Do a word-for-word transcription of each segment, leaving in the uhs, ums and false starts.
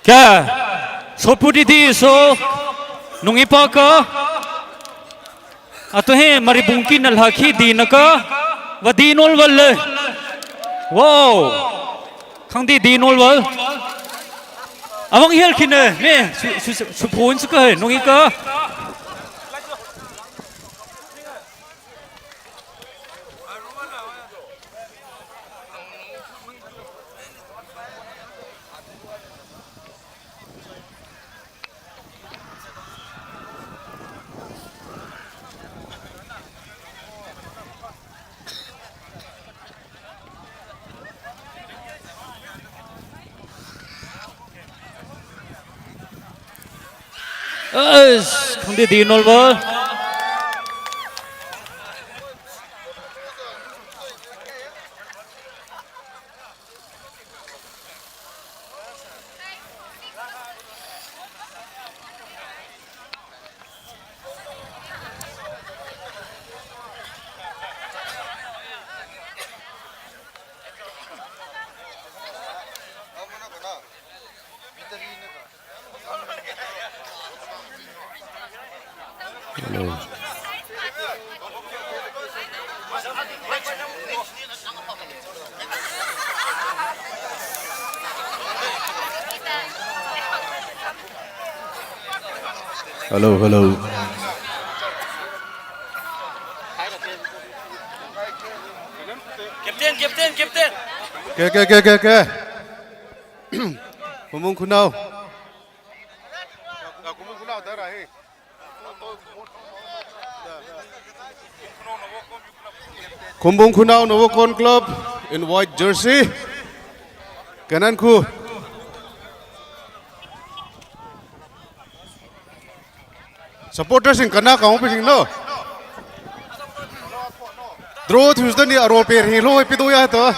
Ya, sopudi di so, nungi pa ka, ato he maribungki na lhakhi di na ka, vadi nol valle. Wow, khang di di nol val. Awang hial khine, me, su, su, su, su phone su ka he, nungi ka. As, khang di di nol val. Hello. Hello, hello. Captain, captain, captain. Ke, ke, ke, ke, ke. Khumung Khunau. Khumbung Khunau Novacon Club in white jersey. Kanan khu. Supporters in kana kaung pi sing no. Draw Tuesday ni aro pe ri lo pi do ya to.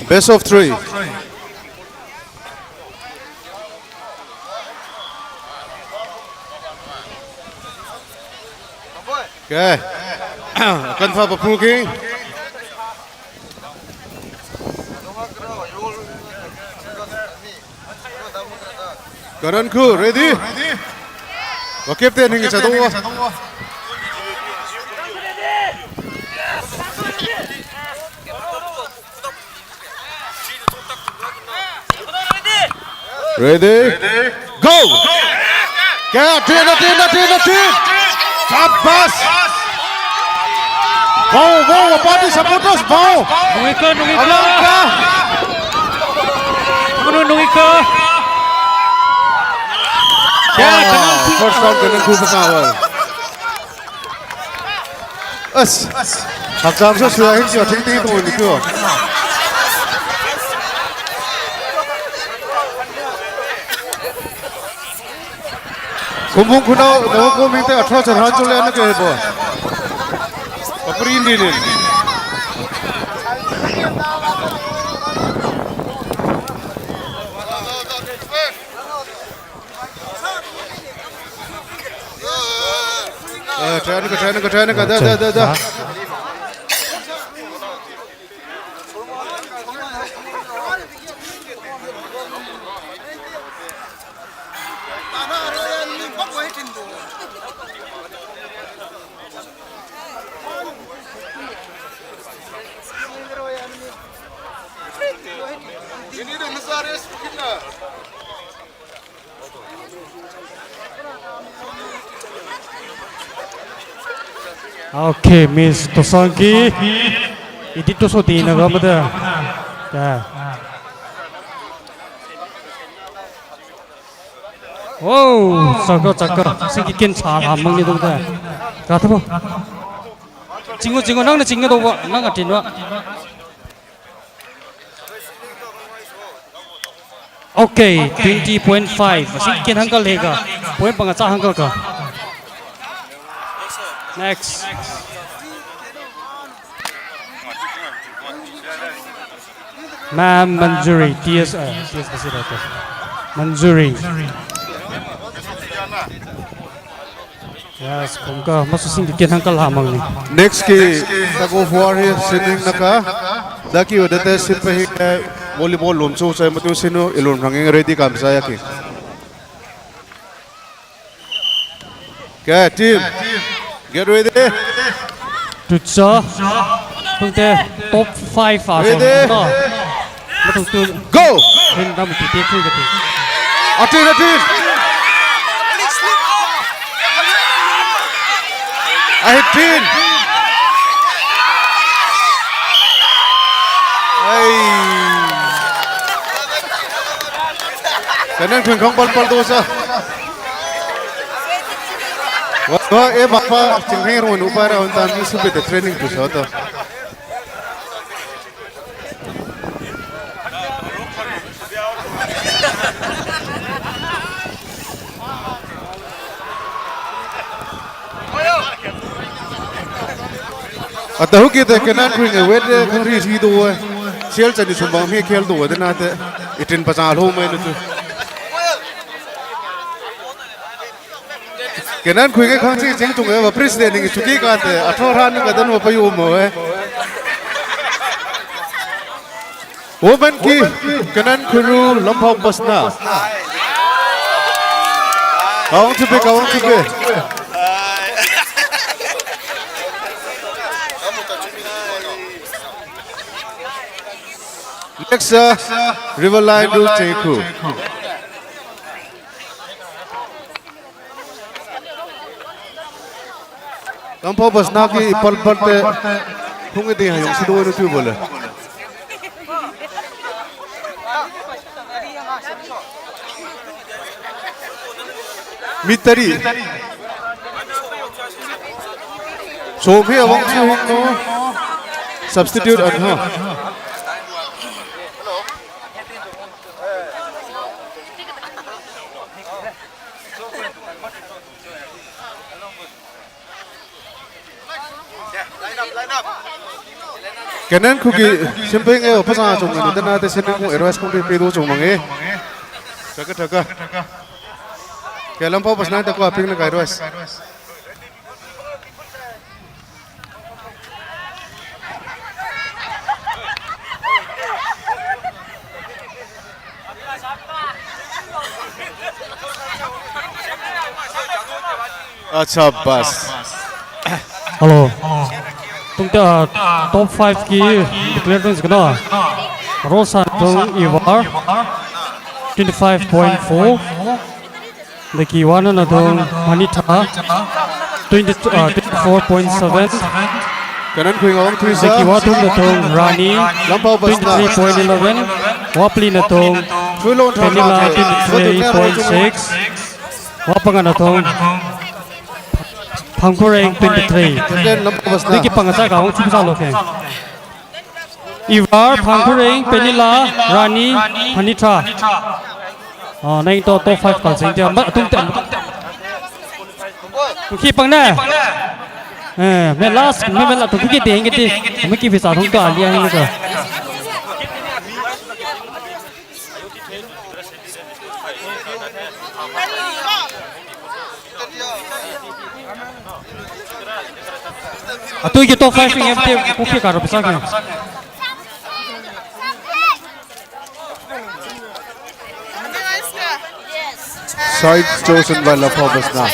Best of three. Okay. Akan fa Papu King. Karan khu, ready? Wa captain hing chado. Ready? Go! Kaya, tin na, tin na, tin na, tin! Sabas! Wow, wow, party supporters, wow! Nungika, nungika! Alangka! Ano, nungika? Kaya, Ah, kanang first round, kanang kupa kawal. ꯑꯁ, ꯍꯛꯆꯥꯡꯁꯨ ꯁꯨꯌꯥ ꯍꯤꯡꯁꯤ ꯑꯊꯤꯡ ꯇꯤꯡ ꯇꯣꯡ ꯅꯤꯀꯣ꯫ ꯈꯨꯝꯕꯨꯡ ꯈꯨꯅꯧ ꯅꯧ ꯀꯣꯃꯤꯡꯇ ꯑꯊ꯭ꯔꯥ ꯆꯔꯍꯥꯟ ꯆꯣꯂꯦ ꯑꯅ ꯀꯩ ꯍꯥꯏꯕꯣ? ꯀꯄꯔꯤꯟꯗꯤꯅꯦ꯫ ꯑ, ꯇ꯭ꯔꯥꯏꯅ ꯀ, ꯇ꯭ꯔꯥꯏꯅ ꯀ, ꯇ꯭ꯔꯥꯏꯅ ꯀ, ꯗ, ꯗ, ꯗ, ꯗ꯫ Okay, Miss Tosangki. Idit to so tina ga bada. Ya. Wow, chaka, chaka. Siki ken cha ha mang ni dong da. Ka tho. Chingo, chingo, nang na chinga do ba, nang a tin ba. Okay, twenty point five. Siki ken hangkal he ga. Point panga cha hangkal ka. Next. Ma'am Manjuri, T S, uh, T S Basi Doctor. Manjuri. Yes, kongka masu sing dikin hangkal hamang ni. Next ki tug of war hi sining naka. Daki odate sipahi volleyball lum chu sai matu sinu ilum hanging ready kam saya ki. Okay, team, get ready. Tutsa. Pungte top five a so. Ready? No. Matung tu. Go! Hin dam ti ti ti ti. Atin, atin. Ahi tin. Ai. Kanan khun khong pal pal tu sa. Wa, wa, e bapa, chinghe ro nu para on tan su be training tu sa to. Atahu ki te kenan kring e wede kuri ri do e. Sial chani sumbang mi khel do de na te. Itin pa sa lo mai no tu. Kenan khuinge khang chi ching tung e va president ning chuki ka te athor han ka dan va payu mo e. Woman ki Kenan Khuru Lamphau Pasna. Kaung chupe, kaung chupe. Next, uh, Riverline Rul Chengkhu. Lamphau Pasna ki ipal pal te hung di ha yong si do nu tu bole. Mitari. Sophia wang chu hung no. Substitute an ha. Kenan khugi simping e opasa chong na dana te sini mo eroes kong pe do chong mange. Chaka chaka. Kelam pa pasna ta ko aping na kairoes. Acha, bas. Hello. Tungte, uh, top five ki declare tung sikna. Rosa tung Ivar, twenty-five point four. Daki wana na tung Manitha, twenty, uh, twenty-four point seven. Kanan khuing awang three sa. Daki watum na tung Rani, Lampau Basna. Twenty-three point eleven. Wapli na tung Thrulon Penila, Thangam. Twenty-three point six. Wapanga na tung Phangkhureng, twenty-three. Then Lampau Basna. Daki panga sa ka awang chum sa lo ke. Ivar, Phangkhureng, Penila, Rani, Hanitha. Oh, nang to top five kal sing tia. Ma, tung te. Tung ki pang na. Eh, me last, me me la tung ki deng ki ti. Me ki visa tung ka lia ni ka. Atui ki top five nge te kuki karo pisa ke. Side chosen by Lampau Basna.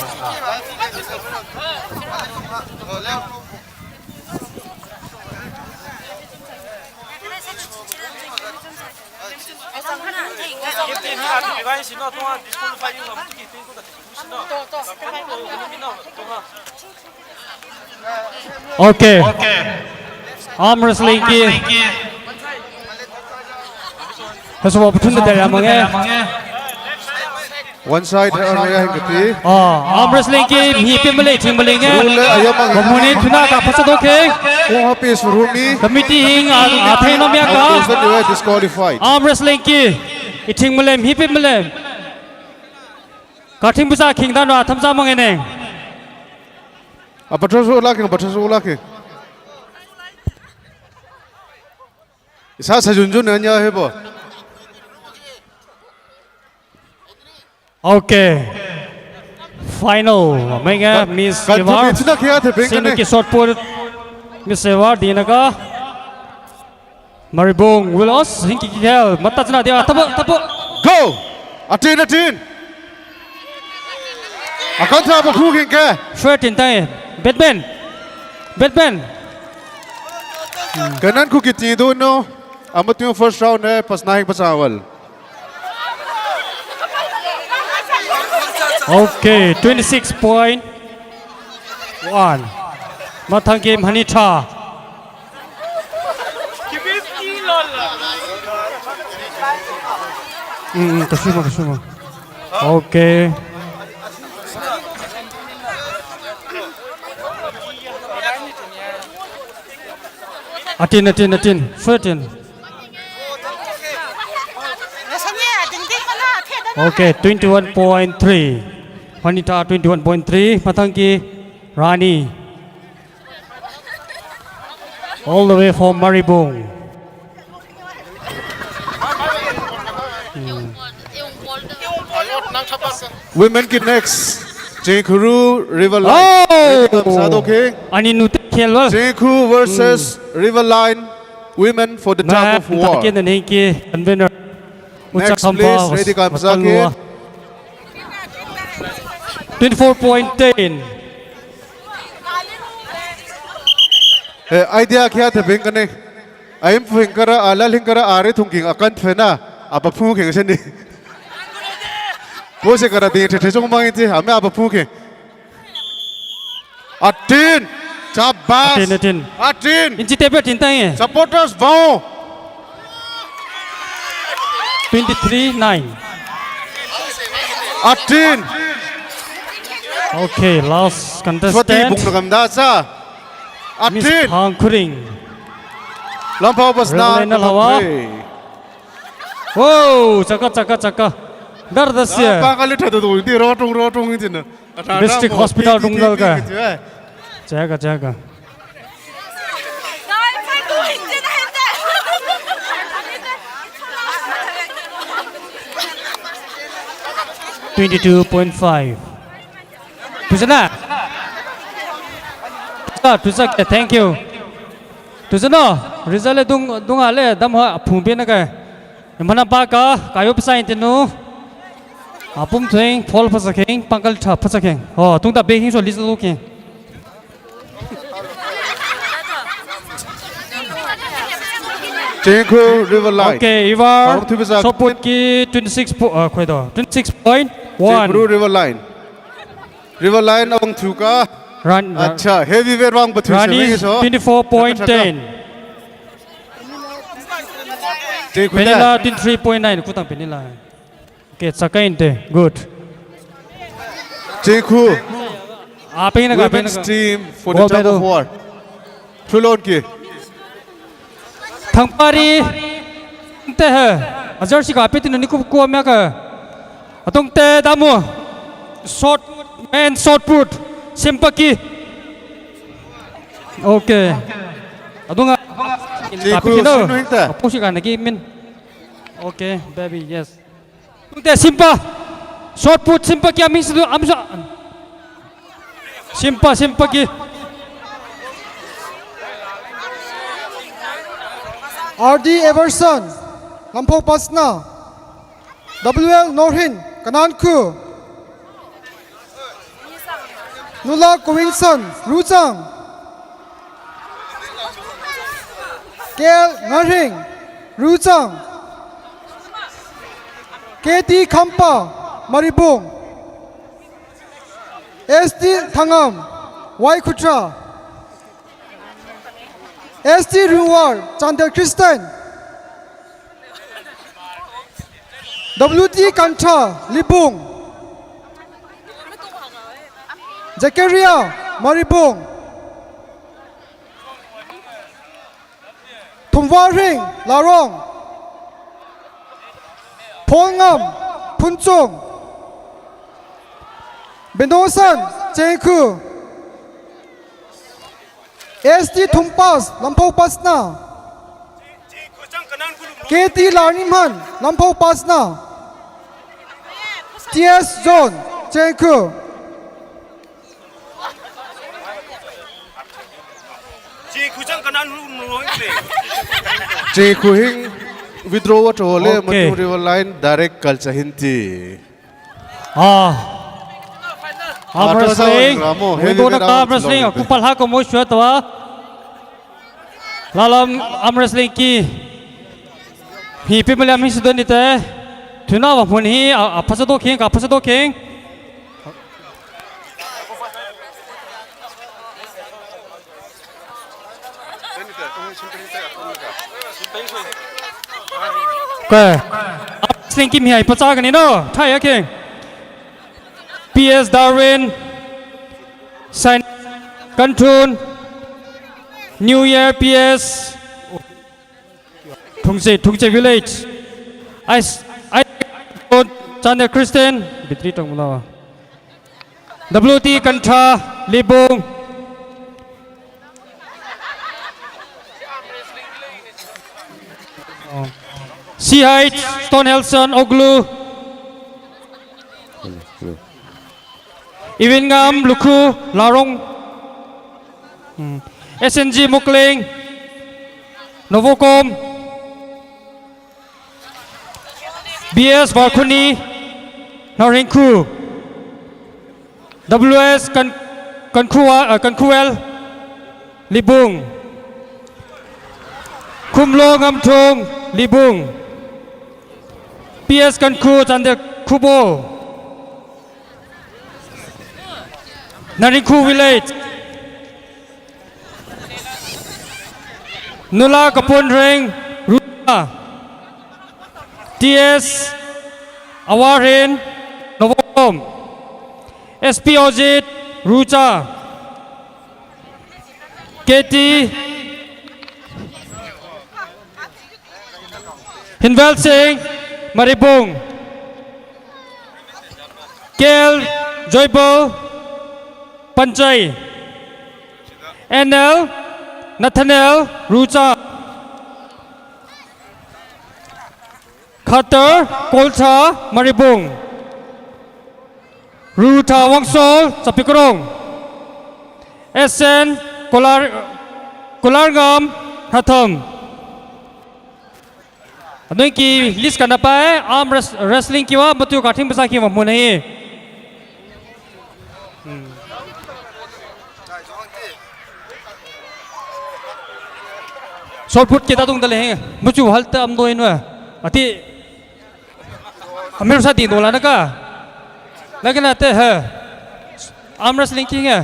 Okay. Arm wrestling ki. Hasu wa putun da ya mange. One side, uh, ya hingkati. Ah, arm wrestling ki mi pe male thing male nge. Rule ayam ang. Komuni tuna ka phasa do ke. Kung happy surumi. Committee hing a, a thai no mya ka. Disqualified. Arm wrestling ki. Ithing male, mi pe male. Ka thing bisa khing dan wa tham sa mange ne. A patro su la ke, patro su la ke. Isa sajunjun anya hebo. Okay. Final. Menga Miss Evar. Sinu ki shot put. Miss Evar dinaga. Maribung will os hinki kel. Mata chna dia. Tapo, tapo. Go. Atin, atin. Akan sa pa kuking ke. Thirteen time. Batman. Batman. Kanan ku kiti do no. Amat yung first round eh pas nahing pasawal. Okay, twenty-six point one. Mathang game Hanitha. Mm, kasuma, kasuma. Okay. Atin, atin, atin. Thirteen. Okay, twenty-one point three. Hanitha twenty-one point three. Mathangki Rani. All the way from Maribung. Women ki next. Jengkuru River Line. Oh! Sado King. Ani nute khelwa. Jengku versus hmm. River Line. Women for the tug of war. Convener. Next please. Ready Kamsaki. Twenty-four point ten. Idea kya the bengkane. Aim phingkara ala lingkara are thungking akan phena apa phungking seni. Ko se kara ding the thesong mang iti ame apa phungking. Atin. Chabas. Atin atin. Atin. Inchi tepe atin tai. Supporters vao. Twenty-three nine. Atin. Okay, last contestant. Swati bung nakam da sa. Atin. Miss Phangkhuring. Lampau pas na. Wow, chaka chaka chaka. Dar da sia. Pangali thadu du di rotung rotung injin. District Hospital dung dal ka. Chaka chaka. Twenty-two point five. Tuzana. Tuzake, thank you. Tuzano, result le dung, dung ale, dam ho, phung pe na ka. Mana ba ka, kayo pisa intinu. Apum theng, fall pasa kheng, pangkal tha pasa kheng. Oh, tung ta be hing so list lo kheng. Chengkhu River Line. Okay, Ivar. Kaung Thubisak. Soput ki twenty-six po, uh, koi do. Twenty-six point one. Chengkhu River Line. River Line awang thuka. Run. Acha, heavyweight wang pathu Rani twenty-four point ten. Chengkhu Penila twenty-three point nine. Kutang penila. Okay, sakain te. Good. Chengkhu. Ah, penina ka, Women's penina ka. Team for the Gold tug of medal. War. Thulon ki. Thangpari. Te he. Azar si ka peti nani ku ku amya ka. Atung te damu. Shot, man, shot put. Simpaki. Okay. Adunga. Chengkhu, sinu hingta. Apusi ka naki min. Okay, baby, yes. Tung te simpa. Shot put simpa ki ami sidu amsa. Simpa, simpa ki. R D Everson, Lampho Pasna. W L Norhin, Kananku. Nula Kowinson, Ruchang. K L Ngarhing, Ruchang. K T Khampa, Maribung. S T Thangam, Waikhutra. S T Ruwar, Chandel Christian. W T Kantha, Libung. Zakaria, Maribung. Thumwarhing, Larong. Pholngam, Phunchung. Benosan, Chengkhu. S T Thumpas, Lampho Pasna. K T Larnimhan, Lampho Pasna. T S Zone, Chengkhu. Chengkhu hing withdraw wa to le. Okay. Matu River Line direct kal chahin ti. Ah. Arm wrestling. Win do na ka arm wrestling. Kupal ha ko mo shwa tawa. Lalam arm wrestling ki. Hi pimaliam hi sudon ite. Tuna wa mun hi a phasa do king, ka phasa do king. Okay. Arm wrestling ki mi hai pacha gani no. Thai ya king. P S Darwin. Sign Kantun. New Year P S. Thungche, Thungche Village. I, I, Channel Christian. Bitri tong mula. W T Kantha, Libung. C H Stone Helson, Oglu. Iwin Ngam, Lukhu, Larong. Hmm. S N G Mukling, Novocom. B S Varkhuni, Naringkhu. W S Kan-, Kankhua-, uh, Kankhuel, Libung. Khumlo Ngamthung, Libung. P S Kankhu, Chandel Khubo. Naringkhu Village. Nula Kaponreng, Rucha. T S Awarhen, Novom. S P Ojit, Rucha. K T Hinval Singh, Maribung. K L Joybo, Panchai. N L Nathaniel, Rucha. Khatar Kolcha, Maribung. Ruth Wangso, Chapikrong. S N Kolar, Kolarngam, Hratham. Anoi ki list kana pae, arm wrest-, wrestling kiwa, matu kathing basa kiwa muna hi. Hmm. Shot put kita tung dale hi. Muchu halta am do inwa. Ati Amir sa di dola na ka. Lagi na te ha. Arm wrestling ki nga.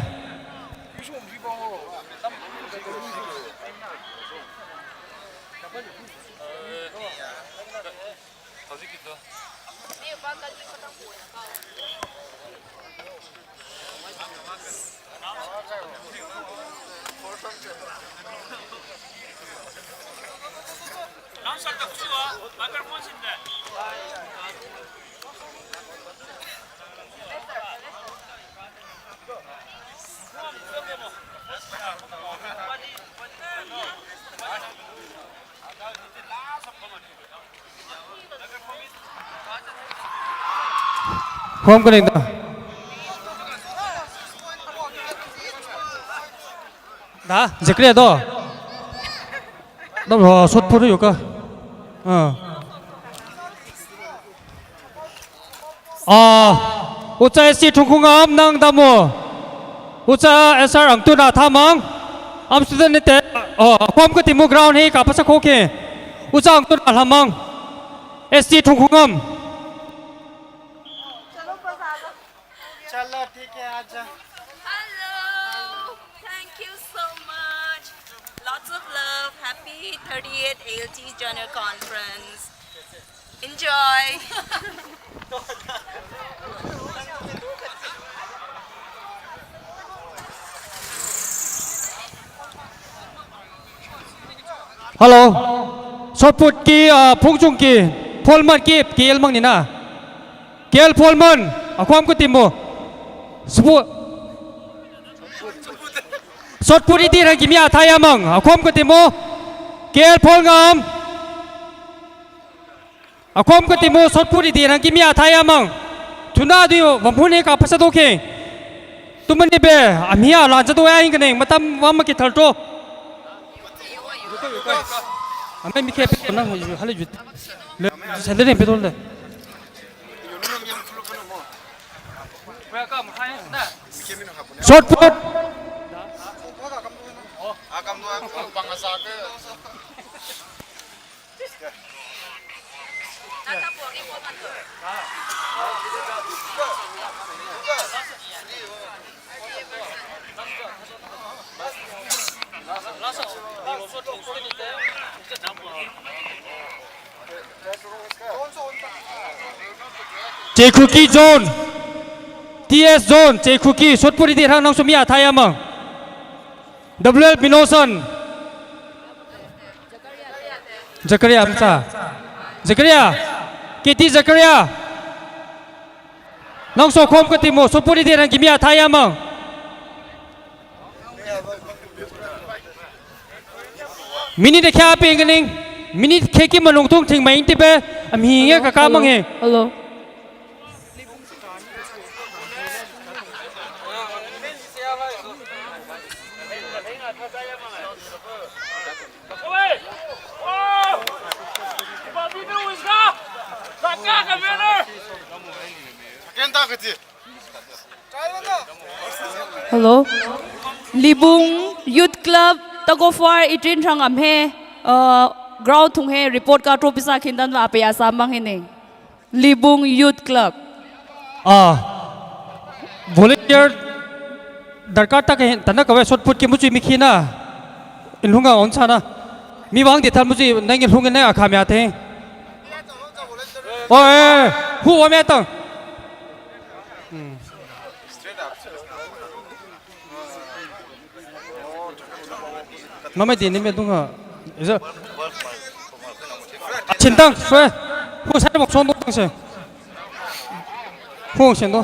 Home ko ning da. Da, zikre do. Da, shot put yu ka. Ah. Ah, ucha S C Thungkhungam nang damu. Ucha S R ang tu na thamang. Am student ni te. Oh, kom ka timu ground hi ka pasa ko ke. Ucha ang tu na thamang. S C Thungkhungam. चलो ठीक है, आजा। Hello. Thank you so much. Lots of love. Happy thirty-eighth A L T General Conference. Enjoy. Hello. Shot put ki, ah, Phungchung ki, Pholman ki, ki elmang ni na. Kel Pholman, akhom ko timu. Spu-, shot put iti rang kimi athai amang, akhom ko timu. Kel Pholngam. Akhom ko timu shot put iti rang kimi athai amang. Tuna di, wamphun e ka phasa do ke. Tumani be, amia la jado ya hingane, matam wama ke thalto. Amai mi ke pe na, hale jut. Le, sandal ne pe dol de. Shot put. Chekhuki zone. T S zone, Chekhuki, shot put ri di rang nang sumi athai amang. W L Binosan. Zakaria amsa. Zakaria. K T Zakaria. Nang so khom ka timo, shot put ri di rang kimi athai amang. Minute kya pe nganing. Minute khe ki manung tung thing mai ti pe. Am hi nge ka ka mang he. Hello. Hello. Libung Youth Club, tug of war, itrin thang am he, uh, ground thung he, report ka tropisa khindan la pe asa mang he ne. Libung Youth Club. Ah. Volunteer darkar tak he, tana kawe shot put ke muchui mikhina. Inhunga on sana. Mi wang de thal muchui nang inhunga na akha mya the. Oh, eh, who wa mya tang? Hmm. Mama di ni me dunga. Izo. Chintang, swe. Hu sa mo song dong se. Hu shen do.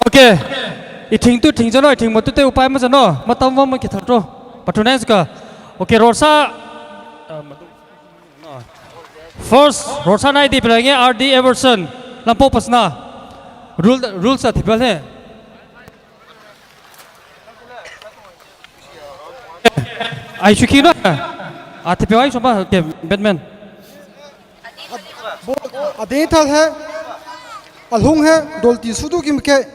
Okay. Ithing tu thing jano, ithing matu te upai ma jano. Matam wa ma kithar to. Patronage ka. Okay, Rorsa. First, Rorsa nai di pelenge R D Everson. Lampo pasna. Rule, rule sa thipel he. Ai suki na. A thipel ai soma. Okay, Batman. Ade thal hai, alhung hai, dolti sudu kim ke,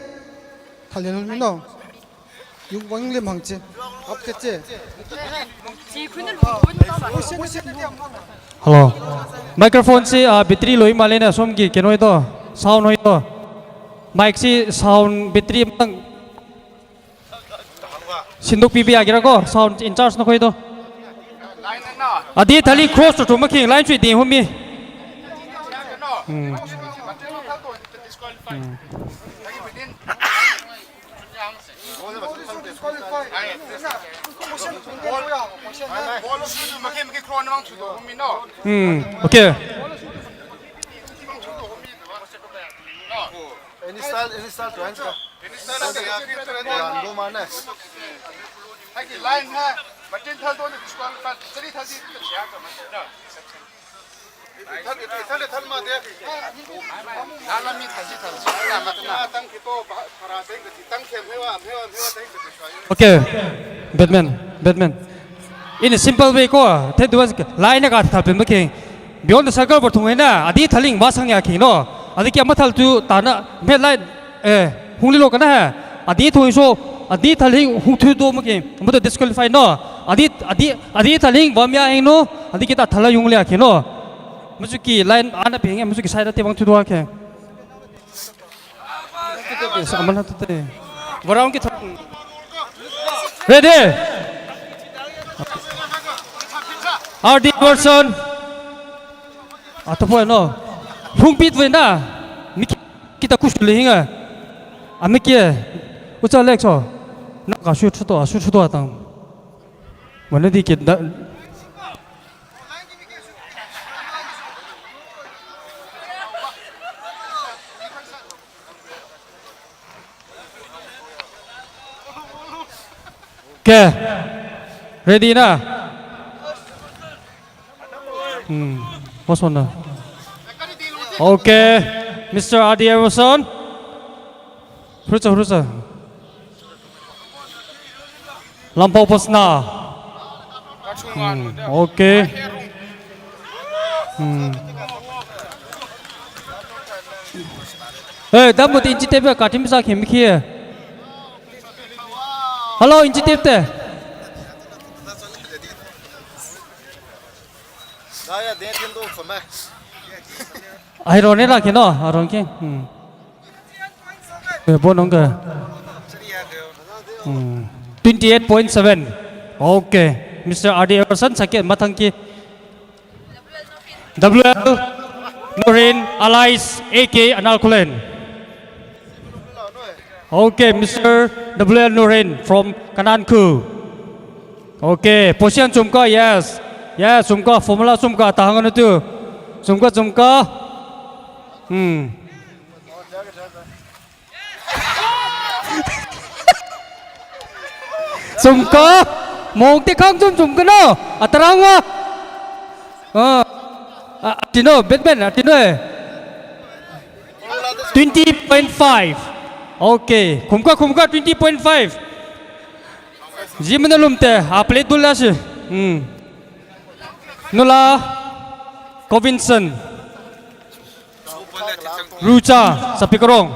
thal hai lhung no. Yung wang lim hang che, ap ke che. Hello. Microphone si, ah, battery loi male na som ki, kenoi to, sound hoi to. Mic si sound battery mang Sinduk P B agera ko, sound in charge na khoi to. Adi thali cross to thuma king line chui di humi. Hmm. Hmm. Hmm. Okay. Any style, any style to answer. Line ha, matin thal to disqualify, three thal di. Thal, thal, thal ma de. Lala mi thal si thal si, la ma tana. Tang ki to, para seng ki tang sem hewa, hewa, hewa tang ki. Okay, Batman, Batman. In a simple way ko, te duwa line ka thal pin making. Beyond the circle bor thung na, adi thaling ba sang ya king no. Adi ki ama thal tu ta na, me line, eh, hung li lo ka na ha. Adi thung so, adi thaling hung thu do making. Mo to disqualify no. Adi, adi, adi thaling ba mi a hing no. Adi kita thala yung li a king no. Musuki line ana ping, musuki side te bang thu do a king. Sa aman na tute. Varang ki thak. Ready. R D Person. Atapo no. Hung pit ve na. Miki kita kusu le hinga. Amiki. Ucha lek so. Na ka shu chuto, shu chuto atang. Mana di kit da. Okay. Ready na? Hmm. What's on now? Okay. Mister Adi Everson. Frusa, frusa. Lampau pasna. Hmm. Okay. Hmm. Hey, damu ti inchi tepe katim sa khim khie. Hello, inchi tep te. Ai ro ne ra ke no, a ro ke. Hmm. Eh, bo nong ke. Hmm. Twenty-eight point seven. Okay. Mister Adi Everson, second, mathang ki. W L Nurin, Alais, A K, Analkulen. Okay, Mister W L Nurin from Kananku. Okay, position sumka, yes. Yes, sumka, formula sumka, tahangan itu. Sumka, sumka. Hmm. Sumka, mong te khang sum sumka no, atarang wa. Ah, ah, atino, Batman, atino eh. Twenty point five. Okay, khumka, khumka, twenty point five. Jimana lumte, a plate dul la si. Hmm. Nula, Covinson. Rucha, sapi karong.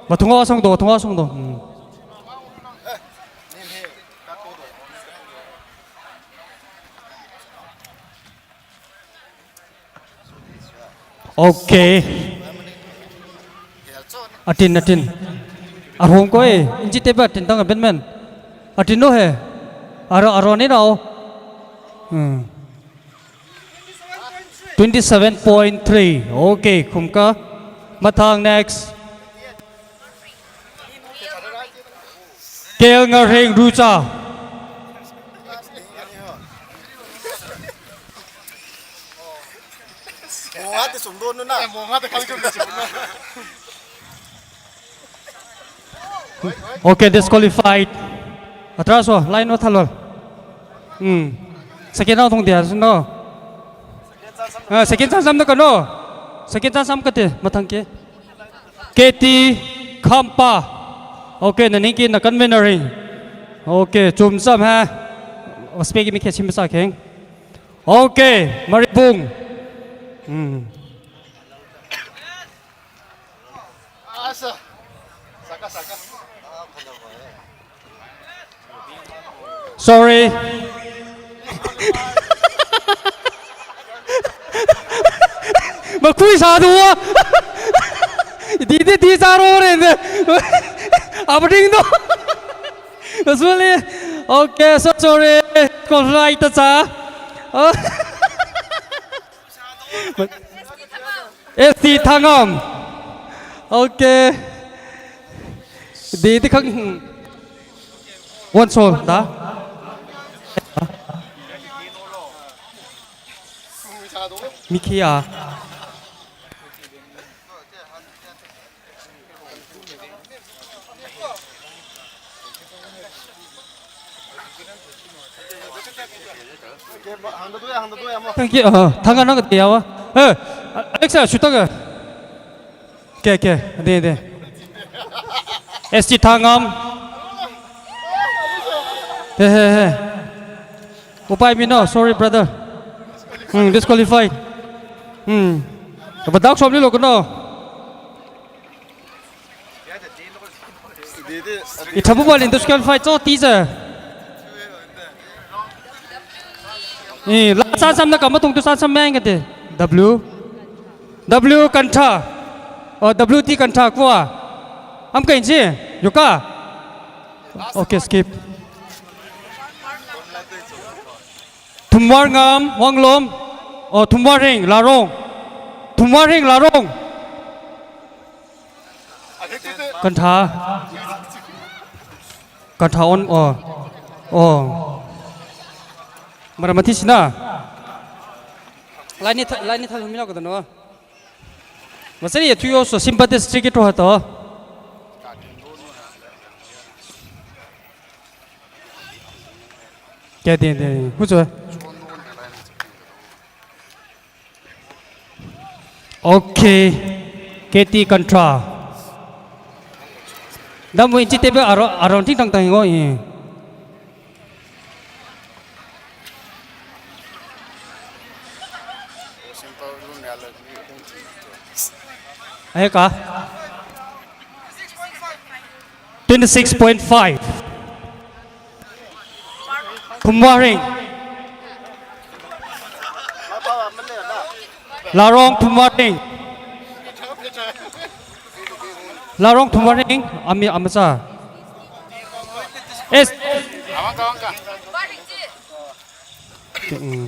Batunga asong do, tunga asong do. Hmm. Okay. Atin, atin. Arhong ko eh. Inji teba atin tang aben men. Atin no he. Aro, aro ni rao. Hmm. Twenty-seven point three. Okay, khumka. Mathang next. Kel Ngarheng Rucha. Okay, disqualified. Atraso, line no thalol. Hmm. Second round thong dia, no? Ah, second chance am na kano? Second chance am kate, mathang ke. K T Khampa. Okay, na ning ki na kan winner ring. Okay, chum sam ha. Ospeki mi khe chim sa kheng. Okay, Maribung. Hmm. Sorry. Makui sa duwa. Di di di sa ro re ne. Abding do. Sorry. Okay, so sorry. Ko flight ta sa. S T Thangam. Okay. Di di khang. One soul da. Mikia. Thank you. Uh, thanga nang te yawa. Eh, Alexa, shuta ga. Ke ke, de de. S T Thangam. He he he. Upai mi no, sorry brother. Hmm, disqualified. Hmm. Badak som ni lo ko no. Ithabu bal in disqualify cho ti je. Ni la sa sam na kama tung tu sa sam meng kate. W. W Kantha. Oh, W T Kantha kwa. Am kain ji. Yuka. Okay, skip. Thumwar ngam, wanglom. Oh, thumwar ring, larong. Thumwar ring, larong. Kantha. Kantha on, oh. Oh. Maramati sina. Laini tha, laini tha lumina ko no. Masani ya tuyo so sympathy stick to hato. Kya de de. Who's, uh? Okay. K T Contra. Dam mo inchi tebe aro, aro ting tang tang ngo, eh. Ayo ka? Twenty-six point five. Phumwaring. Larong Phumwaring. Larong Phumwaring. Ami, amacha. Es. Mm.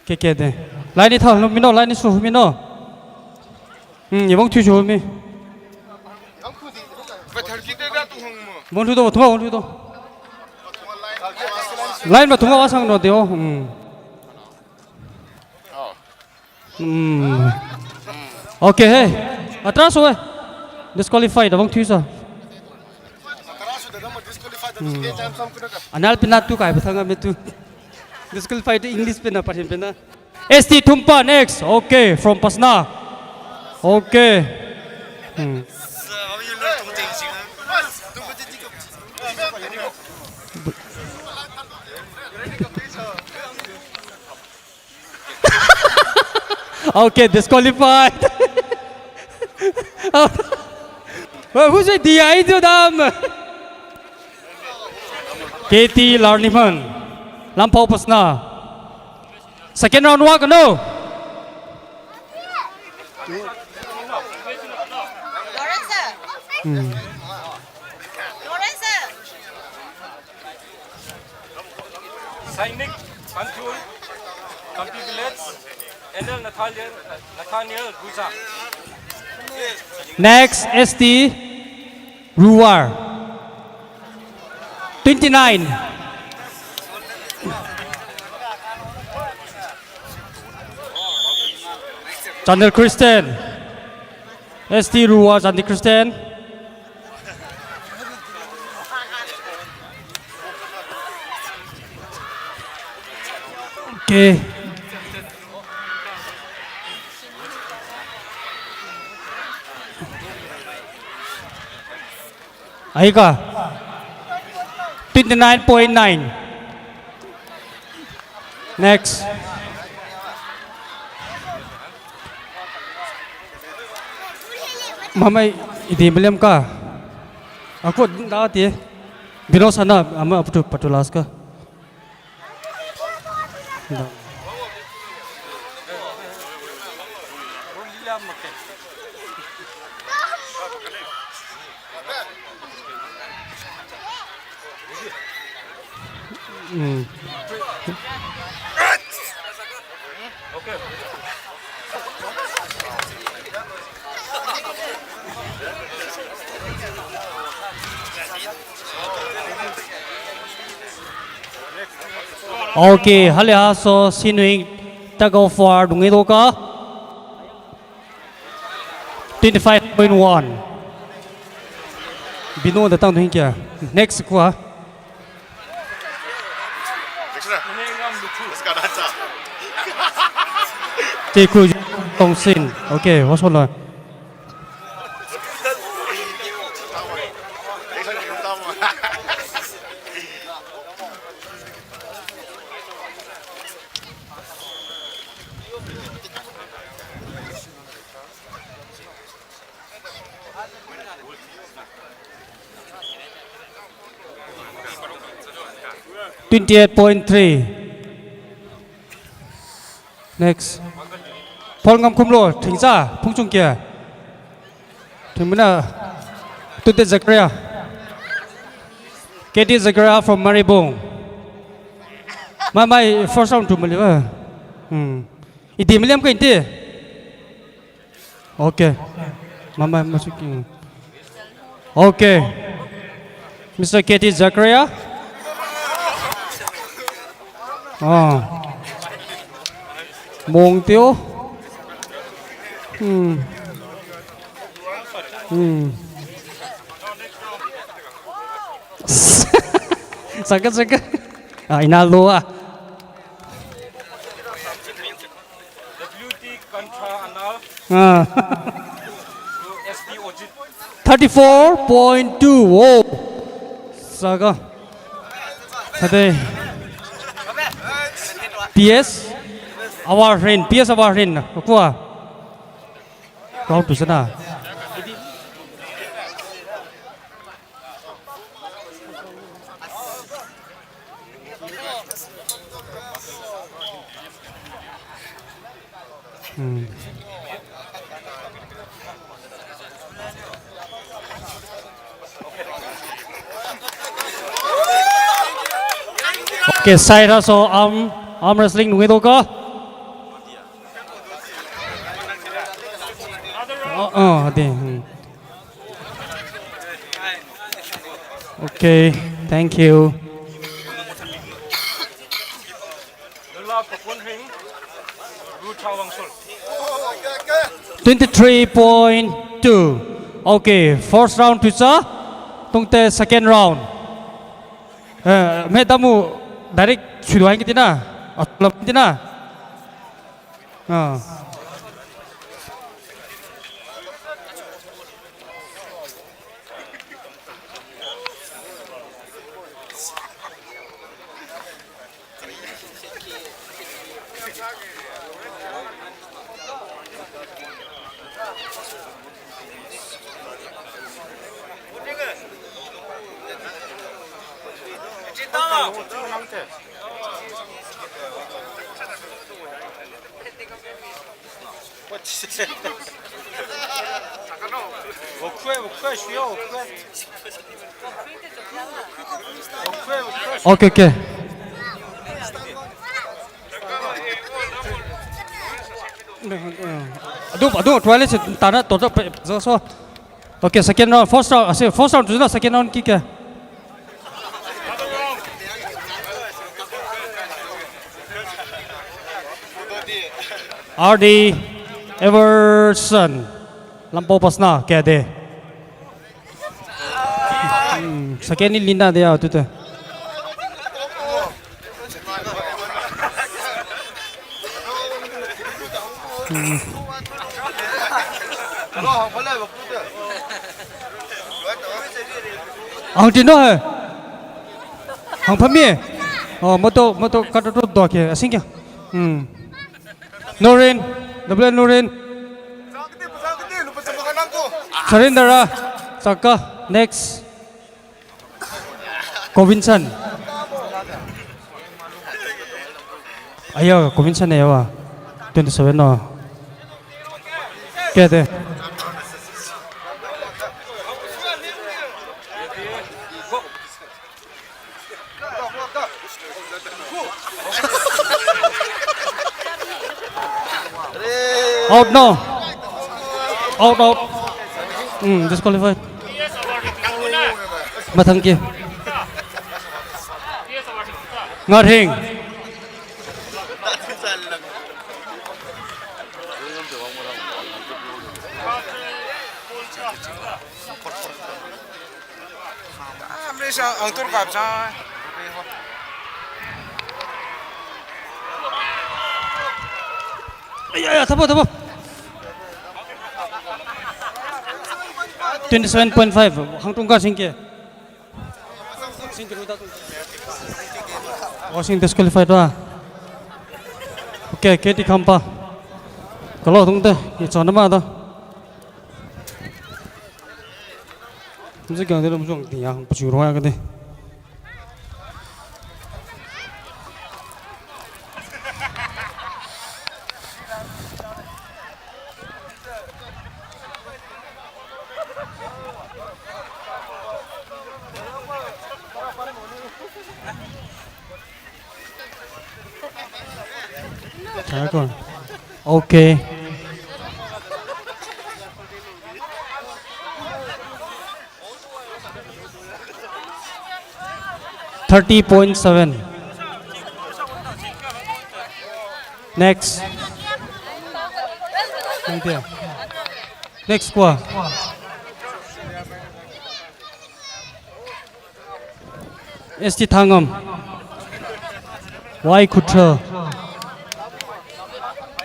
Ke ke de. Line ni thal no mino, line ni su mino. Hmm, yebong thu su mi. Bong thu do, thuma bong thu do. Line ma thuma wa sang no de o. Hmm. Hmm. Okay, hey. Atras ho, eh. Disqualified, abang thu sa. Anal pina tu kai, bethanga me tu. Disqualified English pina, pahin pina. S T Thumpa next. Okay, from Pasna. Okay. Hmm. Okay, disqualified. Well, who's it? D I to them. K T Larniman. Lampau Pasna. Second round wa kano. Hmm. Sainik Panjul, Kampi Village, N L Nathaniel, Nathaniel Guza. Next, S T Ruar. Twenty-nine. Chandel Christian. S T Ruar, Chandel Christian. ꯑꯦ꯫ ꯑꯩꯒ twenty nine point nine. Next. Mamai ide meliam ka. Aku dah ti. Bino sana ama apa tu patu las ka. Mm. Okay, hale ha so sinuing tug of war dungi doka. Twenty five point one. Bino datang tu hingkia. Next kuah. Te ku tongsin. Okay, wasola. Twenty eight point three. Next. Paul Ngamkhumlo, Thingcha, Phungchung kia. Thingmuna, Tute Zakaria. K T Zakaria from Maribung. My, my first round to Maliwa. Hmm. Idi Maliam ka inti. Okay. Mama masukin. Okay. Mister K T Zakaria. Ah. Mong tio. Hmm. Hmm. Saka saka. Ah, inalo ah. Duty contra anal. Ah. S P Ojit. Thirty-four point two. Oh. Saga. Sade. P S. Awarin. P S Awarin. Kua. Round two sana. Hmm. Okay, Saira so arm arm wrestling nungwe doka. Oh, oh, ade. Hmm. Okay, thank you. Twenty-three point two. Okay, first round tu sa. Tungte second round. Eh, me tamu direct sudu hai kitina. Atlam kitina. Ah. Okay, okay. Adu, adu, toilet se tana, tota, so. Okay, second round, first round, ase, first round, tu na second round ki kya? R D Everson. Lampo pasna, kya de? Hmm, second ni linda de ya, tu te. ꯎꯝ꯫ ꯑꯍꯪ ꯇꯤꯟꯅꯣ ꯍꯦ꯫ ꯍꯪ ꯐꯝꯃꯤ꯫ ꯑꯣ, ꯃꯇꯣ, ꯃꯇꯣ, ꯀꯠ, ꯀꯠ, ꯀꯠ, ꯗꯣꯀꯦ, ꯑꯁꯤꯡ ꯀꯌꯥ? ꯎꯝ꯫ ꯅꯣꯔꯤꯟ, double and ꯅꯣꯔꯤꯟ꯫ Surrender, ꯆꯥꯛꯀ, next꯫ ꯀꯣꯕꯤꯟꯁꯟ꯫ ꯑꯌꯥ, ꯀꯣꯕꯤꯟꯁꯟ ꯑꯌꯥ꯫ Twenty seven ꯅꯣ꯫ ꯀꯌꯥ ꯗꯦ? Out ꯅꯣ꯫ Out, out. ꯎꯝ, disqualified. ꯃꯊꯪꯒꯤ꯫ ꯉꯥꯔꯤꯡ꯫ ꯑꯩ, ꯑꯩ, ꯊꯕꯛ, ꯊꯕꯛ꯫ Twenty seven point five, ꯍꯪꯇꯨꯡ ꯀꯥ ꯁꯤꯡꯀꯦ꯫ ꯋꯥꯁꯤꯡ disqualified ꯔ? Okay, ꯀꯦ ꯇꯤ ꯈꯝꯄ꯫ ꯀꯂꯣ ꯊꯨꯡꯗꯦ, ꯏꯆꯣꯟ ꯑꯃ ꯑꯗꯣ꯫ ꯍꯧꯖꯤꯛ ꯀꯥꯟꯗꯤ ꯑꯗꯨꯝ ꯆꯣꯡ ꯇꯤꯌꯥ ꯄꯨꯆꯨꯔꯣ ꯍꯥꯏꯔꯒꯗꯤ꯫ ꯉꯥꯏꯈꯣ꯫ Okay. Thirty point seven. Next. Next ꯀꯣ꯫ ꯑꯦꯁ T ꯊꯥꯡꯉꯝ꯫ Y ꯈꯨꯠꯊ꯭ꯔ꯫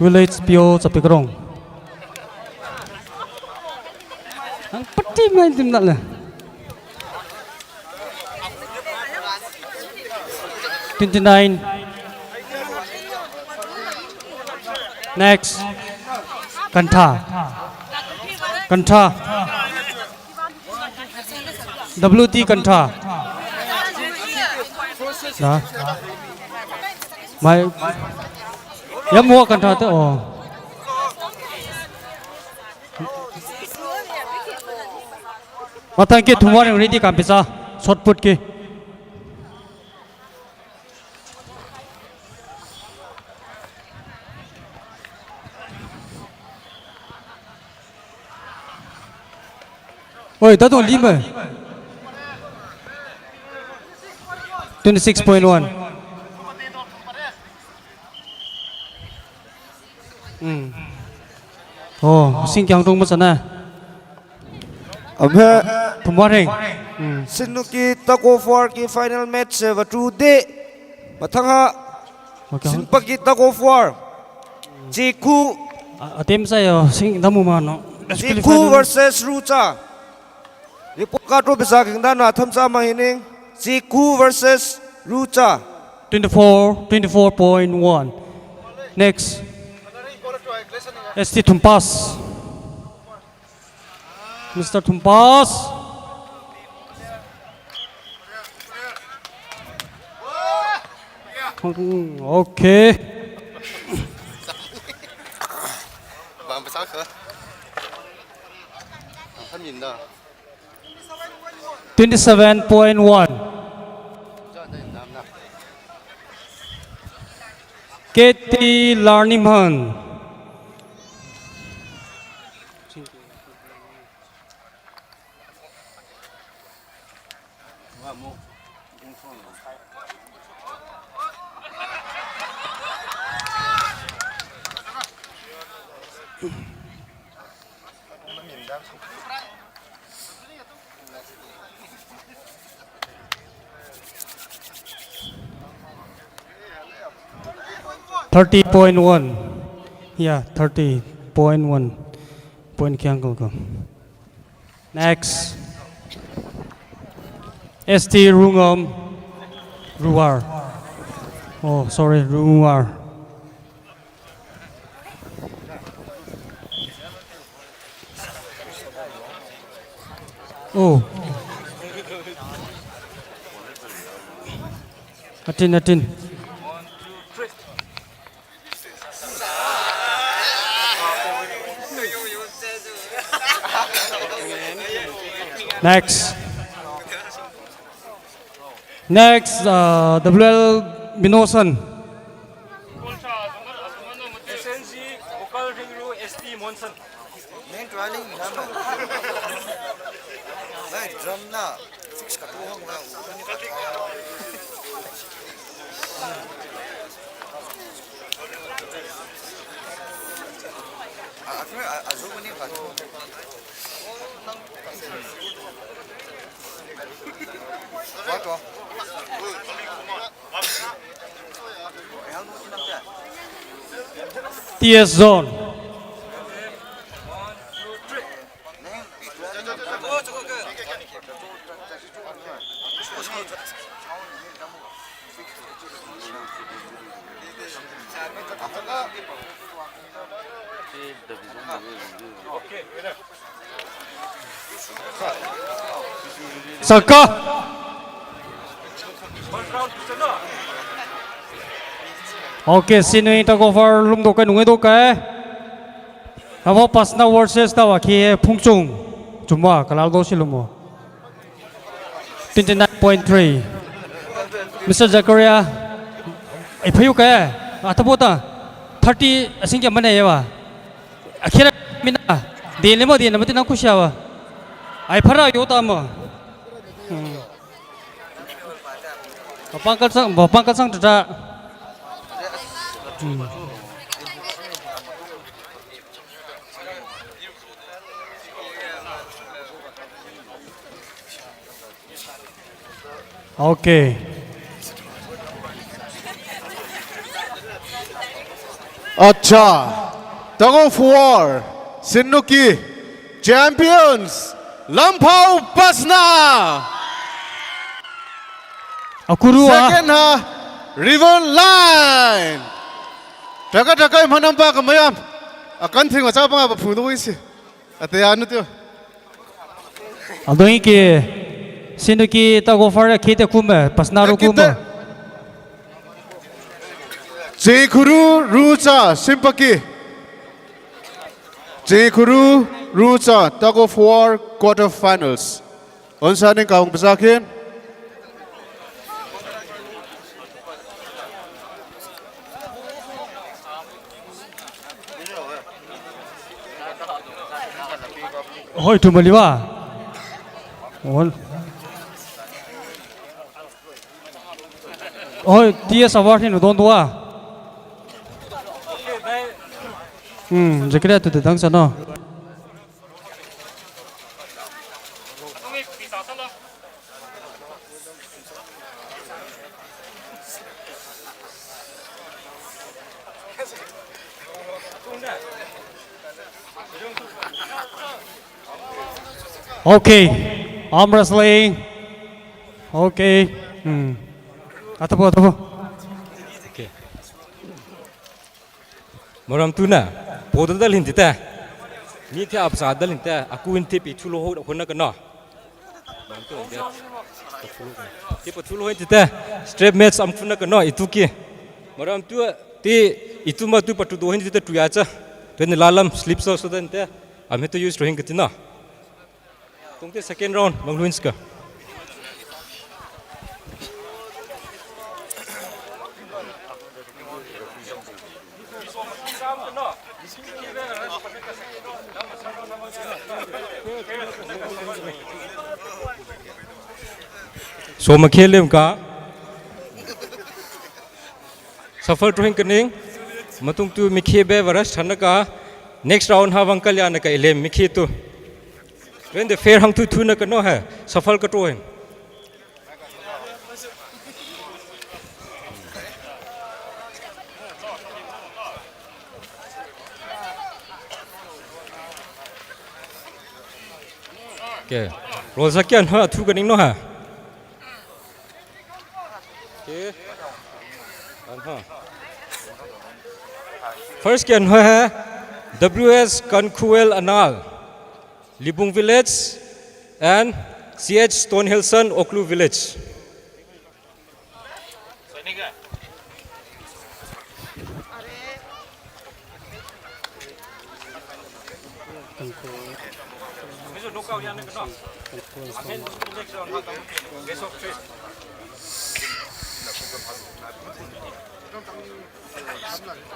Village P O Chapikrong. Ang pati main tim nak lah. Twenty nine. Next. Kantha. Kantha. W T Kantha. Na. Mai. Yam wa Kantha te, oh. Mathang ke thumwa ring ready kam pisa. Shot put ke. Oi, tatu lima. Twenty six point one. Hmm. Oh, sing kyang tung masana. Amhe. Thumwa ring. Hmm. Sinuki tug of war ki final match se vatu de. Mathang ha. Okay. Sinpaki tug of war. Chiku. A, atem sa yo, sing damu mano. Chiku versus Rucha. Report card ro bisa kingdana thamsa mahining. Chiku versus Rucha. Twenty four, twenty four point one. Next. S T Thumpas. Mister Thumpas. Okay. Bang besar ke? Bang kan minda. Twenty seven point one. K T Larnimhan. Thirty point one. Yeah, thirty point one. Point khyang ko ko. Next. S T Rungam Ruar. Oh, sorry, Ruar. Oh. Atin, atin. Next. Next, uh, W L Minosan. S N G, Gokal Ringru, S T Monson. Main training, drum na. Fix ka tu hong na. T S Zone. Saka. Okay, sinui tag of war lum do kai nungai do kai. Abo pasna versus tawa khi Phungchung. Chumwa, kalal do si lumo. Twenty-nine point three. Mister Zakaria, ai phayu ka, atapota, thirty asing kya mana yawa. Akhira mina, dele mo dele mo tinang kusyawa. Ai phara yo ta mo. Hmm. Bapang kalsang, bapang kalsang tata. Hmm. Okay. Acha. Tug of War, Sinnuki, champions, Lamphao Pasna. Akuru a. Second ha, River Line. Taka taka manampa kamayam. Akan thing wachapa nga papudo isi. Ate anu tio. Adoi ke Sinnuki Tug of War khete kuma, Pasna ro kuma. Cheikhuru Rucha Simpaki. Cheikhuru Rucha Tug of War quarter finals. Onsa ning kaung pasakin. Hoi, tu maliwa. Hoi, T S award hin don dua. Hmm, jekre tu te dang sano. Okay, arm wrestling. Okay. Hmm. Atapo, atapo. Maram tuna, poda dal hindi ta. Ni te apsa dal hindi ta. Aku hindi pi thulo ho hona kana. Ti pathulo hindi ta. Strap match am khuna kana itu ki. Maram tu ti itu ma tu patu do hindi ta tu ya cha. Tu ni lalam slip so so dan ta. Am he to use rohin katina. Tungte second round, Bangluinska. So makhelim ka. Shuffle tuhin kaning. Matung tu mikhe be varas thana ka. Next round ha vang kalya na ka ilem mikhe tu. When the fair hang tu tu na ka no hai. Shuffle ka tuhin. Okay. Roll sa kian ha, thu kaning no ha. Okay. An ha. First kian ho ha, W S Kankuel Anal, Libung Village, and C H Stonehilson, Oklu Village.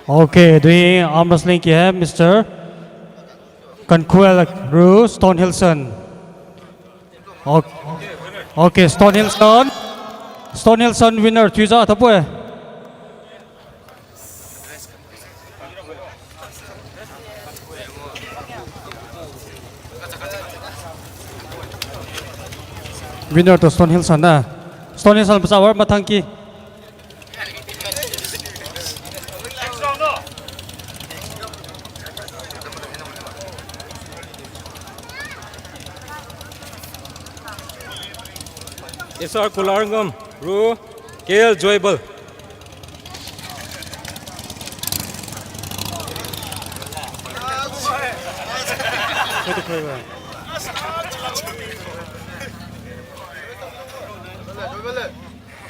Okay, doing arm wrestling ki hai, Mister Kankuel Ru, Stonehilson. Okay, okay, Stonehilson. Stonehilson winner, tuiza tapue. Winner to Stonehilson na. Stonehilson pasawar mathang ki. S R Kularngam, Ru, K L Joybal.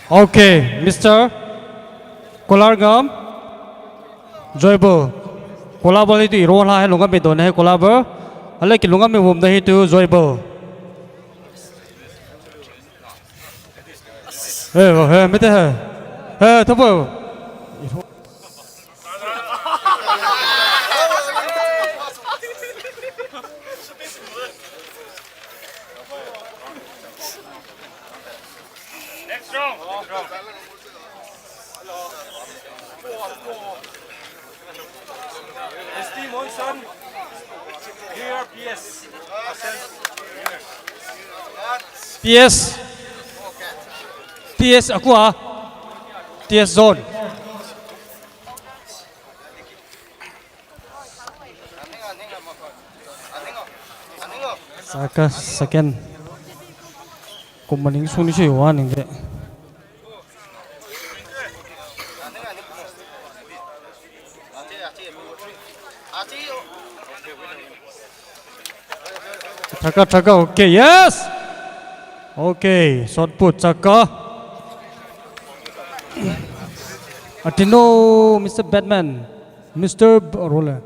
Okay, Mister Kolargam, Joybo. Kolabal itu irola hai lunga me dona hai kolabal. Ale ki lunga me wum nahi tu Joybo. Hey, hey, mete hai. Hey, thapo. Next round. Next round. S T Monson. Here, P S. P S. P S, aku ah. T S Zone. Saka second. Kumaning suni si wani de. Chaka, Chaka, okay, yes! Okay, shot put, Chaka. Atino, Mister Batman, Mister B-, Roller.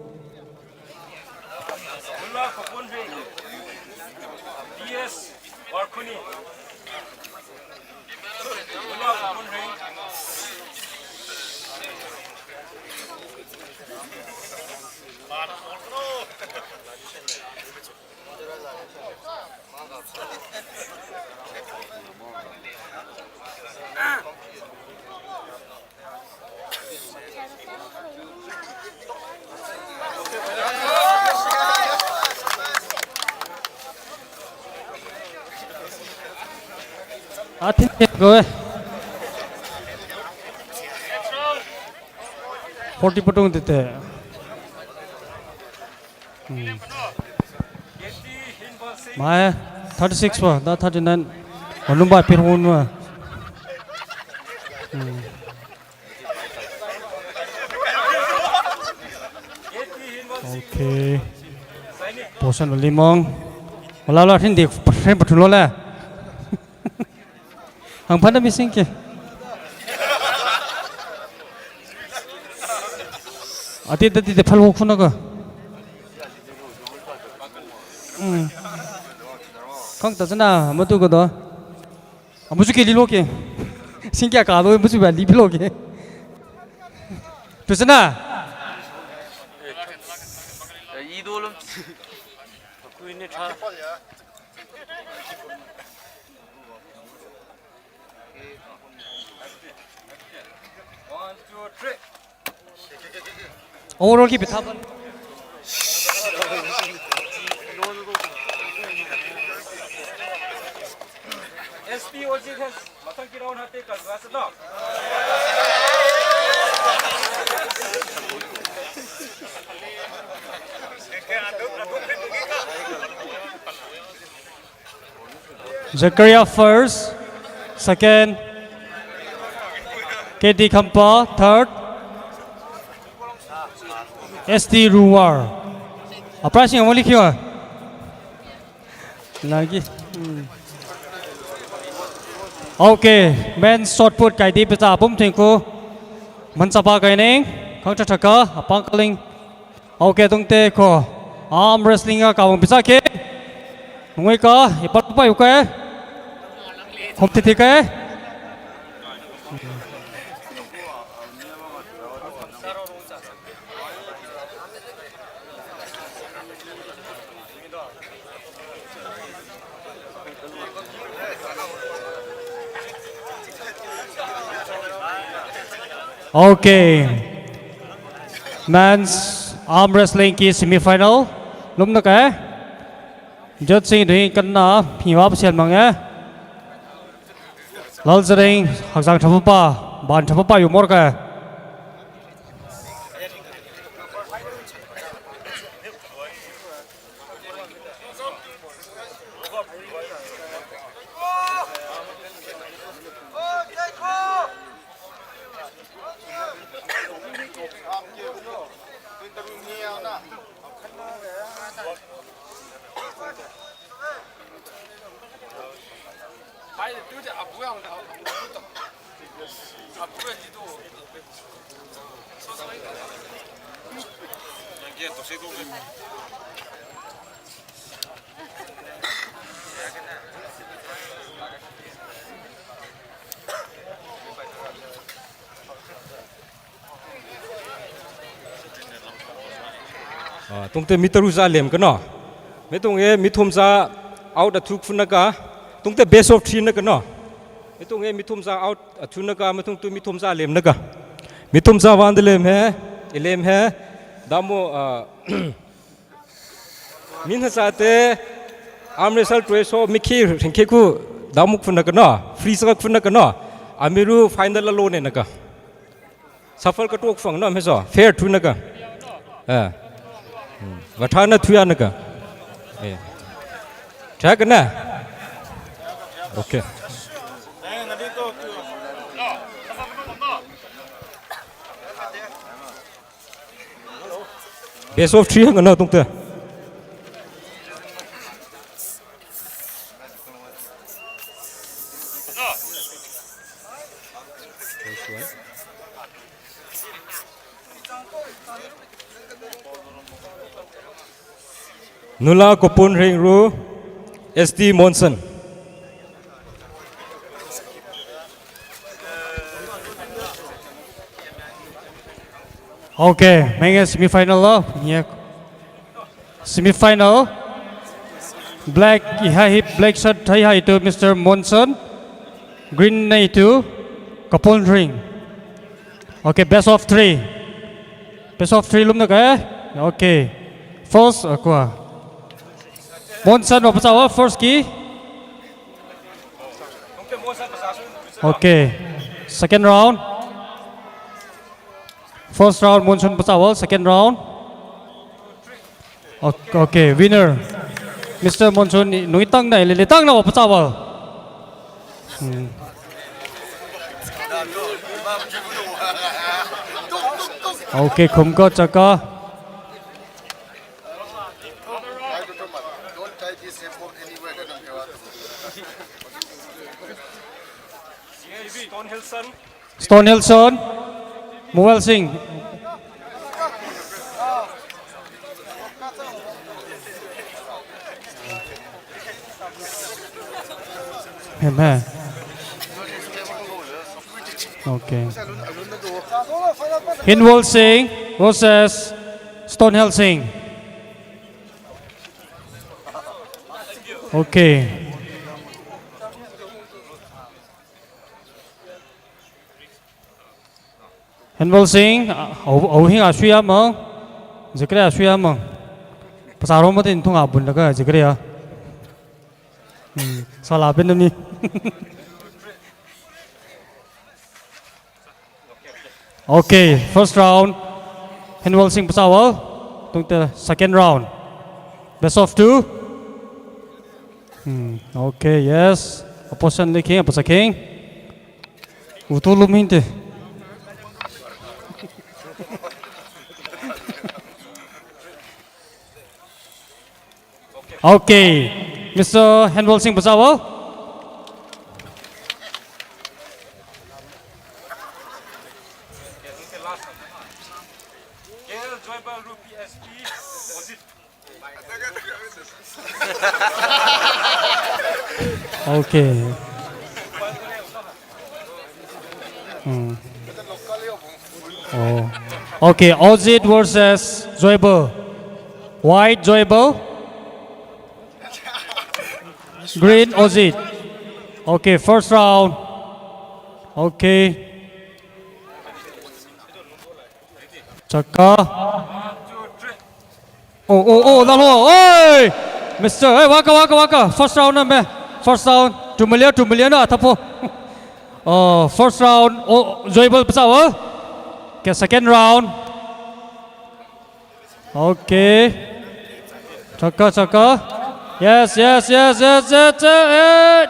Atin ko eh. Forty patung tete. Hmm. Mae, thirty six wa, da thirty nine. Manumba pirhun wa. Hmm. Okay. Posan limong. Wala la hindi, pasin patulole. Ang panda missing ke. Ati, ati, ati, phal hok phuna ka. Hmm. Kang ta chana, matu ka do. Amusu ke lilo ke. Sing kya ka do, musu ba lilo ke. Tu chana. Idolum. Kuini tha. Overall ki bitha ban. S P O G has matang ki round hate kal gas na. Zakaria first, second, K D Khampa, third, S T Ruwar. Apra sing amoli kiwa. Lagi. Hmm. Okay, men shot put kai di peta pum thingku. Mansapa kai neng, khang thaka, apang kaling. Okay, tungte ko. Arm wrestling a kawang bisa ke. Mungoi ka, ipat pa yuke. Hom titi ke. Okay. Men's arm wrestling ki semifinal. Lumna ka. Jot sing dui kanna hiwa pasian manga. Lal Zareng hakzang thapapa, ban thapapa yu mor ka. Ah, tungte mi taru za lem kano. Mi tung e mi thum za out a thuk funa ka. Tungte best of three na kano. Mi tung e mi thum za out a thuk na ka, mi tung tu mi thum za lem na ka. Mi thum za wan de lem he, e lem he. Damo, ah, min ha sa te arm wrestle twe so mi khi ring khi ku damuk funa kano. Free sa funa kano. Amiru final la lo ne na ka. Shuffle ka tok fang no me so. Fair thu na ka. Eh. Hmm. Wa tha na thu ya na ka. Eh. Tha ka na. Okay. Best of three hang na tungte. Nula Kopun Ringru, S T Monson. Okay, menge semifinal lo. Ye. Semifinal. Black, iha hi black shirt hai hai to Mister Monson. Green nei to Kapon Ring. Okay, best of three. Best of three lum na ka. Okay. First, aqua. Monson wa pachawa first ki. Okay. Second round. First round Monson pachawa, second round. Okay, okay, winner. Mister Monson ni nui tang na ile tang na wa pachawa. Hmm. Okay, khum ko chaka. Stone Hilson. Stone Hilson. Muel Singh. Amen. Okay. Hinwol Singh versus Stone Hill Singh. Okay. Hinwol Singh, au, au hing asui amang, jikre asui amang. Pasaro matin thung abun laga jikre ya. Hmm, sala ben ni. Okay, first round. Hinwol Singh pachawa. Tungte second round. Best of two. Hmm, okay, yes. Opposition le kheng, apasa kheng. Utu lum hinte. Okay. Mister Henwol Singh, pasal wo. Okay. Hmm. Oh. Okay, Ozit versus Joybo. White Joybo. Green Ozit. Okay, first round. Okay. Chaka. Oh, oh, oh, dalo. Oi! Mister, hey, waka, waka, waka. First round na me. First round. Two million, two million na, tapo. Oh, first round. Oh, Joybo pasal wo. Okay, second round. Okay. Chaka, chaka. Yes, yes, yes, yes, yes, yes.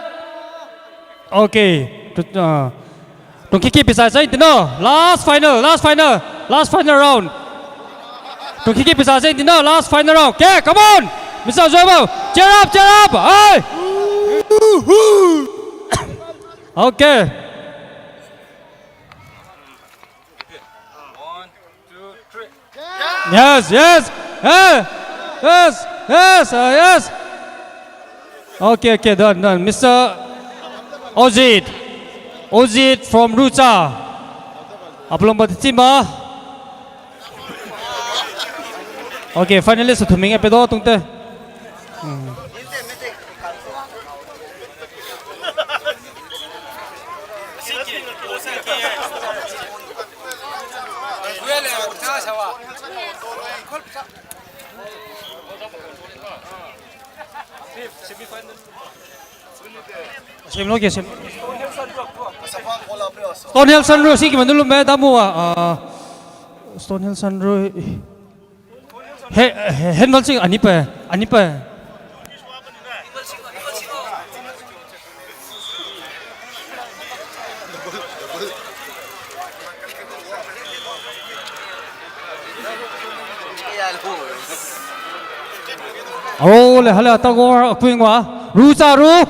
Okay. Tut-, uh, Tungkiki pisai sai tino. Last final, last final, last final round. Tungkiki pisai sai tino. Last final round. Okay, come on. Mister Joybo, cheer up, cheer up. Hey. Okay. Yes, yes. Hey. Yes, yes, uh, yes. Okay, okay, done, done. Mister Ozit. Ozit from Rucha. Apulong ba tima? Okay, finalist thuming epedo tungte. Hmm. Sem lo ke sem. Stone Hill Sunrise si ki manulu me damu a, ah, Stone Hill Sunrise. He, he, Henwol Singh, ani pa, ani pa. Oh, le hale atagor akuingwa. Ru cha ru.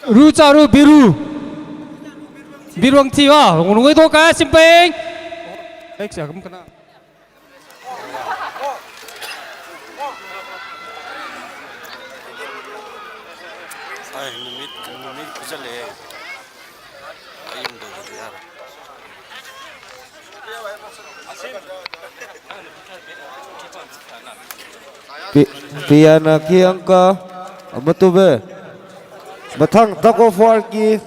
Ru cha ru biru. Biru ang tiwa. Ngunung ito ka simpeng. Ek siya kam kana. Ay, numit, numit ko sa le. Ayun daw, yar. Pi-, Piana ki angka, amatu be. Mathang tug of war ki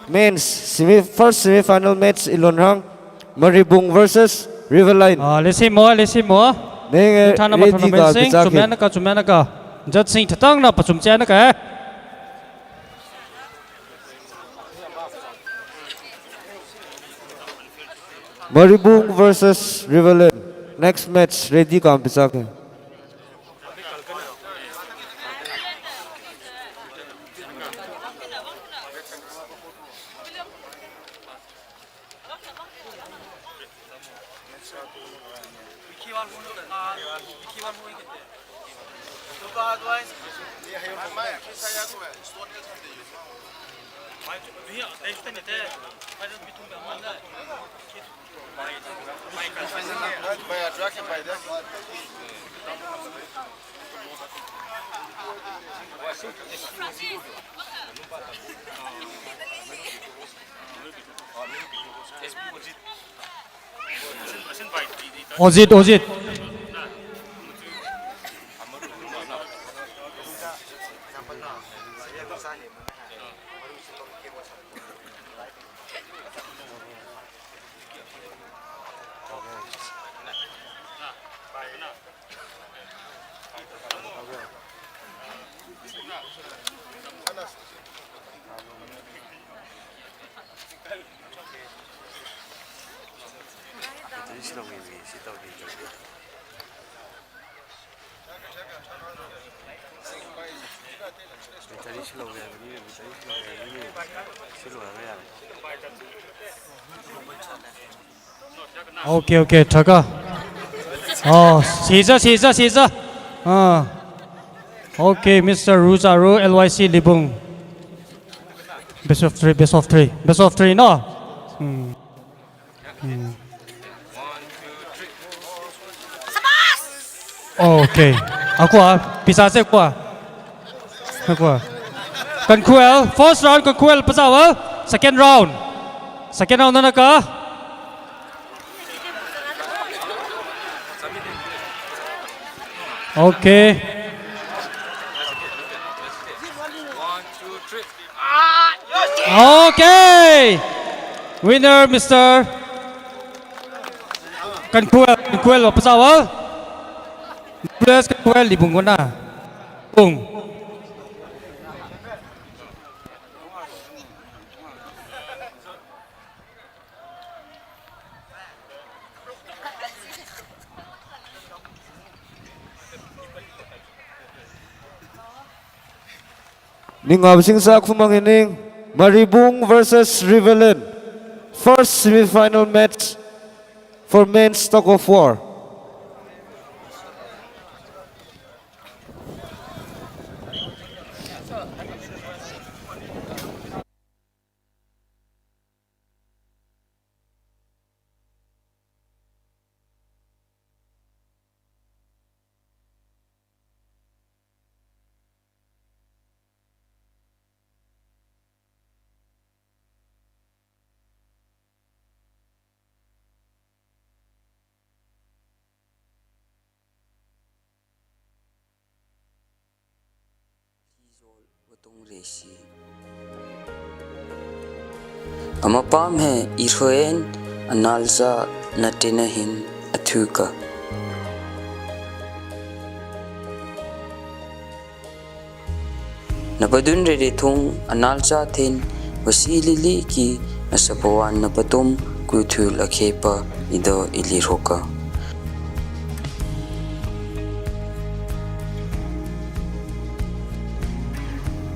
men's semi, first semi-final match ilon rang. Maribung versus Riverline. Ah, lesi mo, lesi mo. Nenge, thana ready mathana ka, mensing, pizza ki. Chumena ka, chumena ka. Jat sing thatang na pachum chena ka, eh. Maribung versus Riverland. Next match, ready ka, pizza ki. Ojit, Ojit. Okay, okay, thaka. Oh, siza, siza, siza. Ah. Okay, Mister Ruzaru, L Y C Libung. Best of three, best of three, best of three, no? Hmm. Hmm. Okay. Aku ah, bisa saya kuah. Aku ah. Kan Kuel, first round kan Kuel pasal. Second round. Second round na ka. Okay. Okay. Winner, Mister Kan Kuel, Kan Kuel, pasal. Plus Kan Kuel di bungkuna. Bung. Ning absing sa khumang hining, Maribung versus Riverland. First semifinal match for men's tug of war. Amapam he iroen analsa natinahin athuka. Napadun rere thung analsa thin, wasi lili ki nasapawan napatum kuthul akhepa ido iliroka.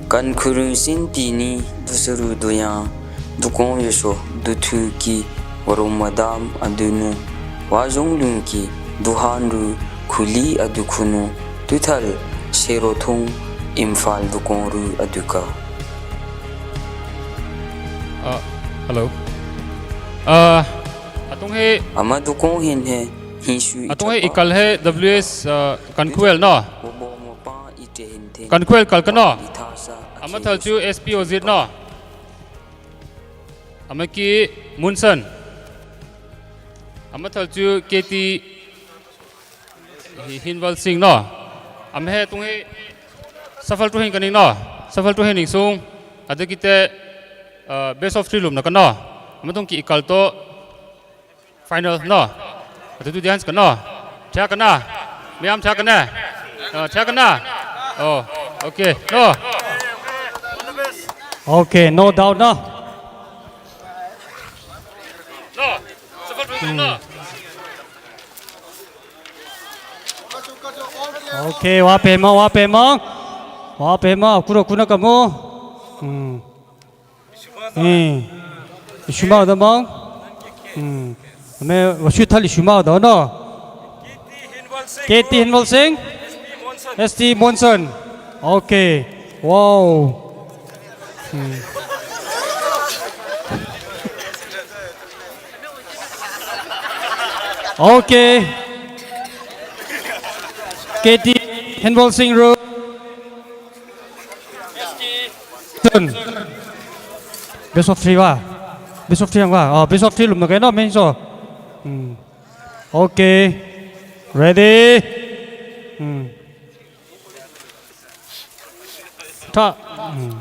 Kan khurun sin tini dusuru duya dukong yoso duthu ki warum madam adunu wajung lun ki Duhanru khuli adukhunu tuthal serothung Imphal dukongru aduka. Uh, hello. Uh, atung he Ama dukong hin he hinsu atung he ikal he W S uh, Kankhuel no. Kankhuel kal kano. Ama thal chu S P Ozit no. Ama ki Munson. Ama thal chu K T Hi- Hinval Singh no. Ama he tung he safal tu hin kaning no. Safal tu hin ning sung. Ada kita uh, best of three lum na kano. Ama tung ki ikal to final no. Ada tu dance kano. Thia kana. Miam thia kana. Uh, thia kana. Oh, okay. No. Okay, no doubt no. No. Safal tu hin no. Okay, wa pe ma, wa pe ma. Wa pe ma, kuro kuna kamu. Hmm. Eh. Ishuma da ma. Hmm. Me wasu thal ishuma da no. K T Hinval Singh. S T Monson. Okay. Wow. Hmm. Okay. K T Hinval Singh ru. Best of three wa. Best of three wa. Oh, best of three lum na kayo no, main so. Hmm. Okay. Ready. Hmm. Ta. Hmm.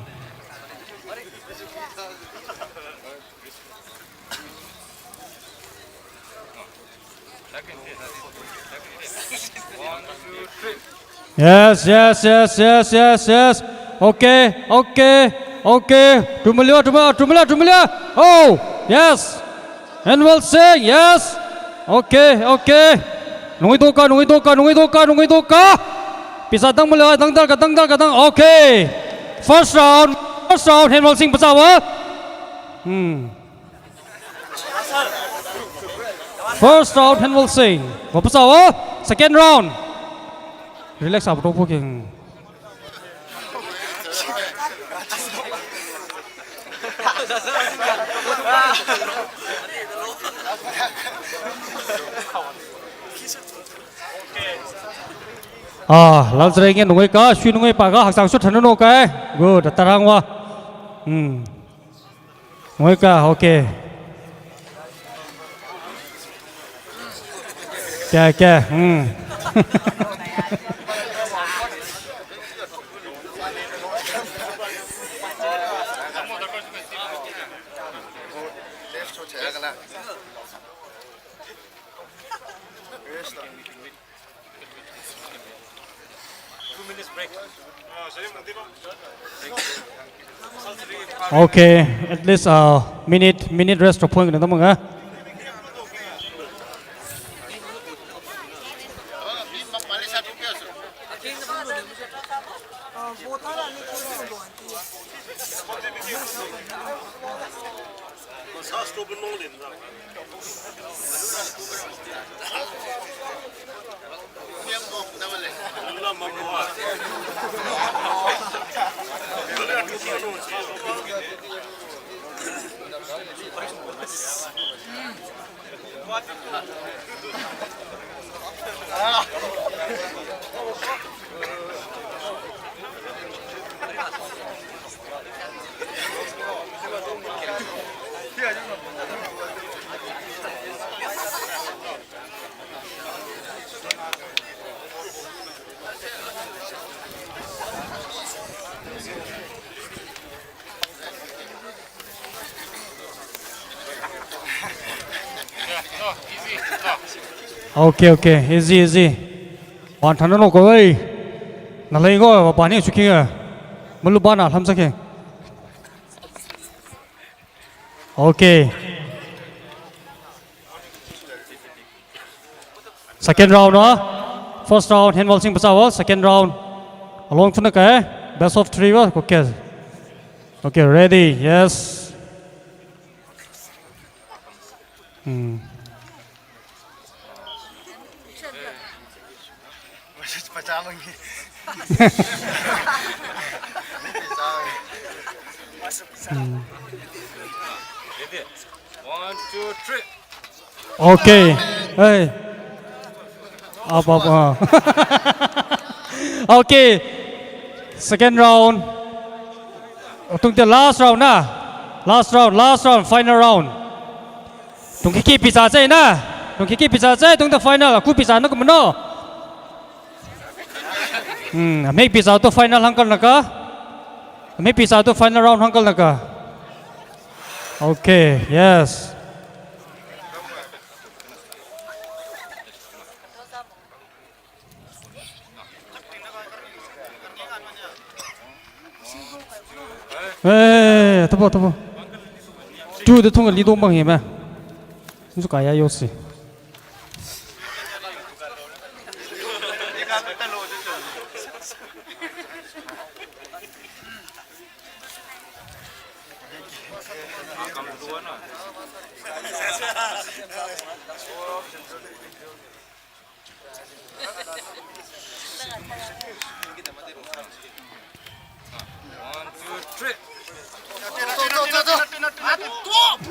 Yes, yes, yes, yes, yes, yes. Okay, okay, okay. Tumulio, tumulio, tumulio, tumulio. Oh, yes. And we'll say yes. Okay, okay. Nungi doka, nungi doka, nungi doka, nungi doka. Pisa dang mulio, dang dang, dang dang, dang. Okay. First round, first round. Henwal Singh bachawa. Hmm. First round, Henwol Singh. Wapas awa. Second round. Relax awa, tokpo king. Ah, lalzrenge nungai ka, shui nungai pa ka, haksang su thanu no kai. Good, tarang wa. Hmm. Nungai ka, okay. Kya, kya? Hmm. Okay, at least uh, minute minute rest of point na mga. Okay, okay, easy, easy. Wan thana no ko ei. Na lei go ba pani suki ga. Mulu bana tham sake. Okay. Second round, ha? First round, Henwol Singh pasawa. Second round, along tuna kai. Best of three wa. Okay. Okay, ready. Yes. Hmm. ꯄꯩꯁꯥ ꯃꯪꯉꯤ꯫ ꯄꯩꯁꯥ ꯃꯪꯉꯤ꯫ One, two, three. Okay. Hey. Up, up, uh. Okay. Second round. Tung te last round na. Last round, last round, final round. Tung kiki pizza che na. Tung kiki pizza che, tung te final, aku pizza na kumno. Hmm, make pizza to final hangkal naka. Make pizza to final round hangkal naka. Okay, yes. Eh, tabo, tabo. Tu de thong li dong bang he ma. Nzu kaya yosi.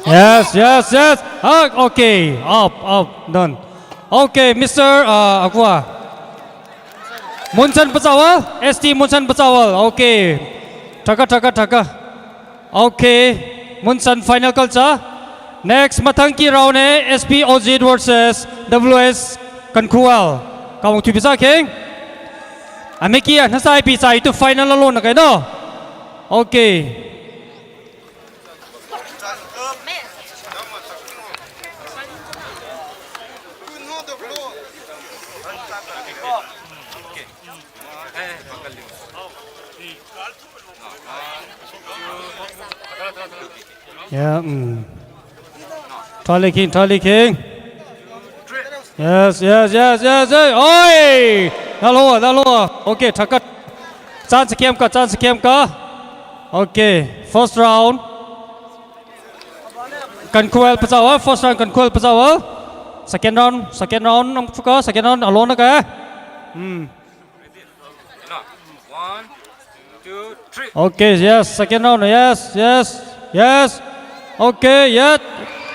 Yes, yes, yes. Ah, okay. Up, up, done. Okay, Mister Uh, Aqua. Munsan Pachawal, S T Munsan Pachawal. Okay. Thaka, thaka, thaka. Okay. Munsan final culture. Next, mathang ki round hai S P Ojit versus W S Kankhuwal. Kamung tu bisa keng. Ameki ya, nasa I P sa itu final lo na kaino. Okay. Yeah, mm. Charlie King, Charlie King. Yes, yes, yes, yes, yes. Oi! Dalo, dalo. Okay, thakat. Chance kem ka, chance kem ka. Okay, first round. Kankhuwal Pachawal, first round Kankhuwal Pachawal. Second round, second round, ang suka, second round, alona ka. Hmm. One, two, three. Okay, yes, second round, yes, yes, yes. Okay, yes.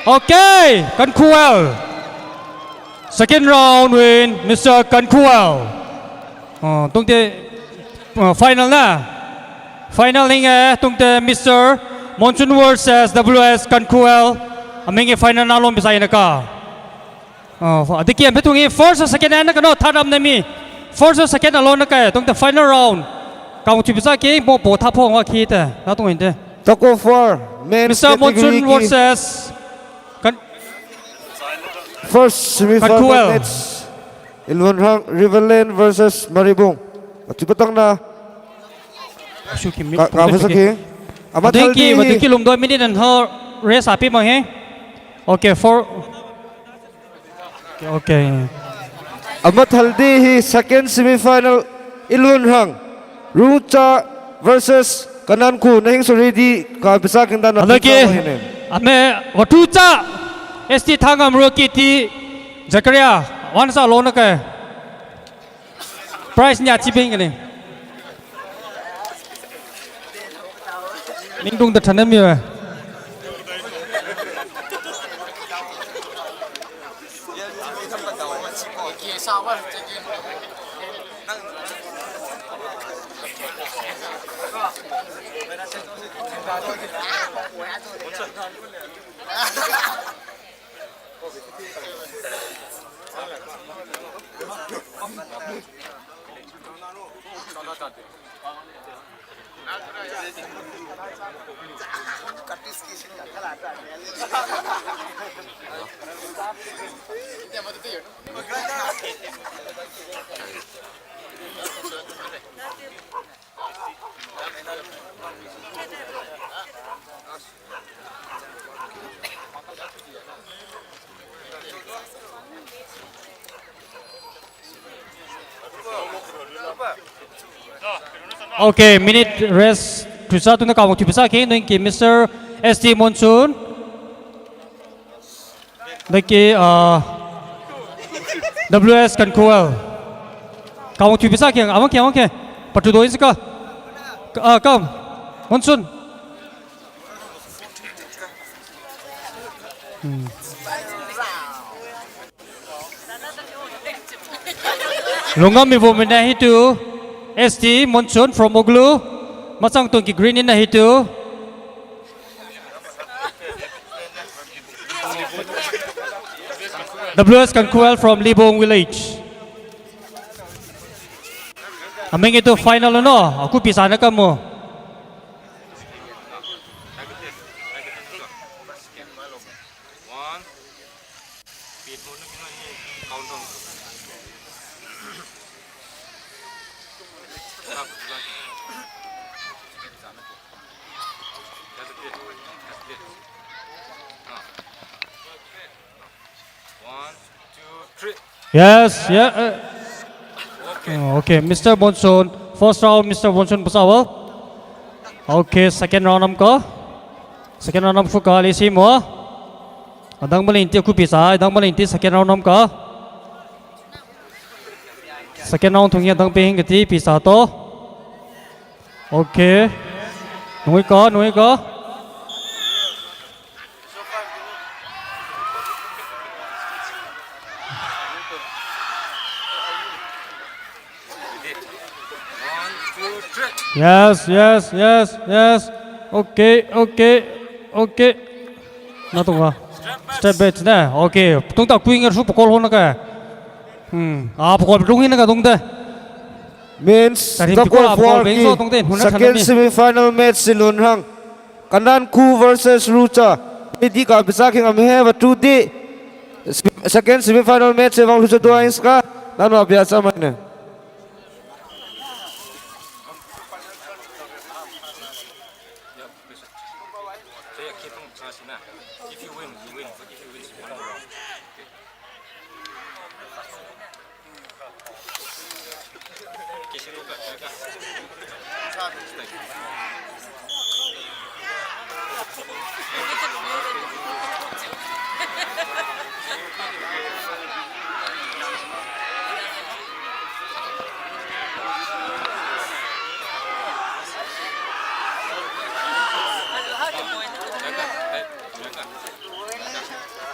Okay, Kan Khuel. Second round win, Mister Kan Khuel. Oh, tungte, oh, final na. Final ning eh, tungte Mister Monsoon versus W S Kan Khuel. Aming eh final na lom bisa ina ka. Oh, adiki am betung eh first second na kano third am na mi. First second alona ka, tungte final round. Kang chu bisa ke mo po tha phong wa ki te. Na tung inte. Tug of war, men's Mister Monsoon category ki versus Kan first semifinal Khuel. Match. Ilwon Rang, Riverland versus Maribung. Atu patang na Asu ki mi. ka ka basa ki. Amat Thank you, haldi thank you. Lum do minute and her race api mang he. Okay, for okay. Amat haldi hi second semifinal Ilwon Rang. Rucha versus Kanan Khuel, nahing suri di ka bisa kinda na Adaki pizza mo hine. Ame Watucha S T Thangam Roki ti Zakaria. Wan sa lona ka. Prize nya chi bing ni. Mingdung da thanam mi wa. Okay, minute rest. Tusa tuna kamu tusa ke nung ki Mister S T Monsoon. Nung ki uh, W S Kankhowal. Kaung thui pisa kiang, amang kiang, amang kiang. Patu doin sika. Ah, kam. Monsoon. Hmm. Lungam mi bo mina hitu. S T Monsoon from Oglu. Masang tungki green in na hitu. W S Kankhowal from Libong Village. Aming itu final no. Aku pisa na kamu. Yes, yeah. Uh, oh, okay, Mister Monsoon. First round, Mister Monsoon pasawal. Okay, second round am ko. Second round am fu kali si mo. Adang malinti aku pisa, adang malinti second round am ko. Second round thung ya dang pehing kati pisa to. Okay. Nui ko, nui ko. Yes, yes, yes, yes. Okay, okay, okay. Na tunga. Step back na. Okay. Tung ta kuing er su pokol hona ka. Hmm. Ah, pokol tung hina ka tung de. Men's tug of war ki second semi-final match si lunhang. Kandan Ku versus Rucha. Di ka bisa ki ngam he ba tu di. Second semi-final match e bang lucha dua inska. Nanu abia sa mai ne.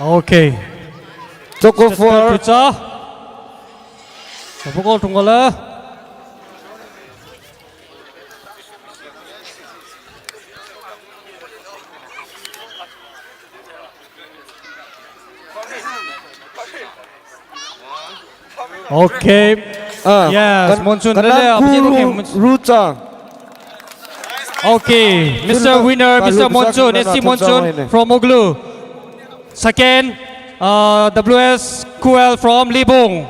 Okay. Tug of war. Pucha. Tabuk goal tungala. Okay. Ah, yes, kan-, Monsoon. Kanan Lele, apa sih, okay, Monsoon. Rucha. Okay, Mister Winner, Mister Monsoon, S C Monsoon from Muglu. Second, uh, W S Kuel from Libung.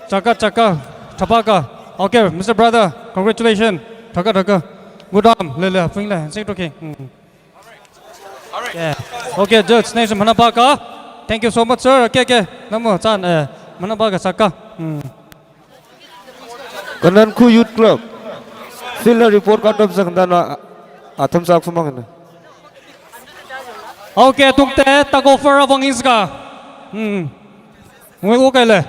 Chaka, chaka, chapaka. Okay, Mister Brother, congratulations. Chaka, chaka. Good arm, lele, ping le, sing to king. Hmm. Yeah. Okay, judge, next, mana baka? Thank you so much, sir. Okay, okay. Namu, chan, eh, mana baka saka? Hmm. Kanan Khu Youth Club. Field report cut up sang dana atham sak sumang na. Okay, tung te, tug of war abang inska. Hmm. Ngui ko kai le.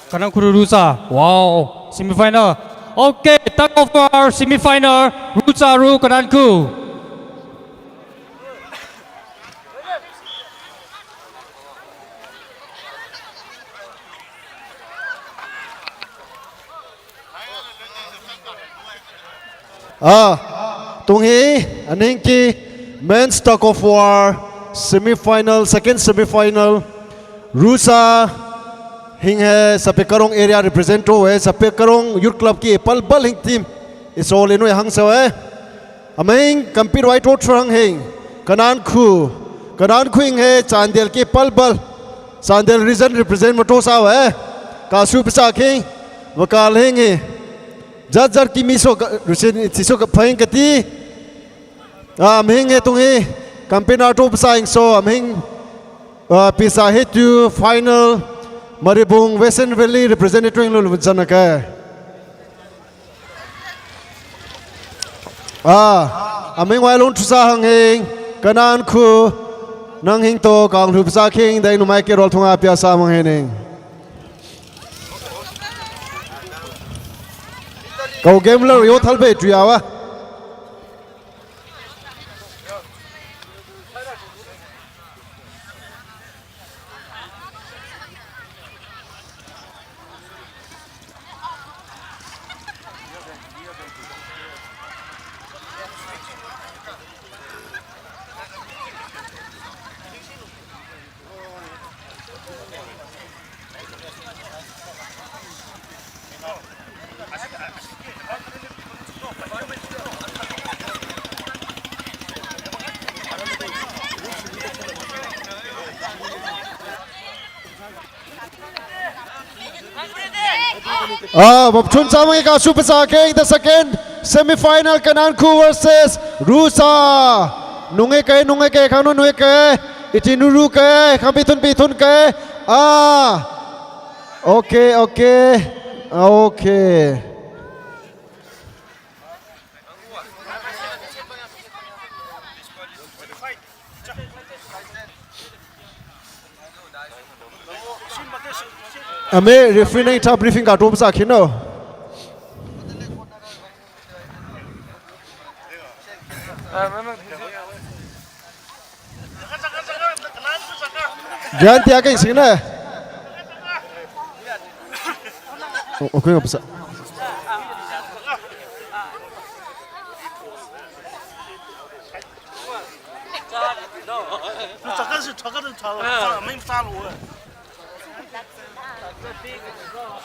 Kanan Khu Rucha. Wow. Semifinal. Okay, tug of war semifinal. Rucha Ru Kanan Khu. Ah, tung hi, aning ki men's tug of war, semifinal, second semifinal, Rusa, hing he, Sapekarong area represent ho he, Sapekarong Youth Club ki pal bal hing team, is all inu hang sa he. Aming compete wai to trang hing, Kanan Khu, Kanan Khu hing he, Chandel ki pal bal, Chandel region represent mato sa he, kasu pisa king, wakal hing he. Jat jat ki miso ka, rusin tiso ka phaing kati. Ah, amhing he tung hi. Campaign ato pasang so, amhing Uh, pisa hitu final Maribung Western Valley representative lo lu jana ka. Ah, aming wai lung tusa hang hing kanan khu nang hing to kang lu pisa king dai numai ke rol thunga pia sa mang hening. Kau game lo yo thal be tu yawa. Ah, bapthun chamang ka super sa keng the second semi-final Kanan Khu versus Rusa. Nunge ke, nunge ke, khang nunge ke. Iti nuru ke, khang pitun pitun ke. Ah. Okay, okay. Okay. Ame referee nang tha briefing ka tum sa khino. Gan tia ka sing na. Okay, ngapsa.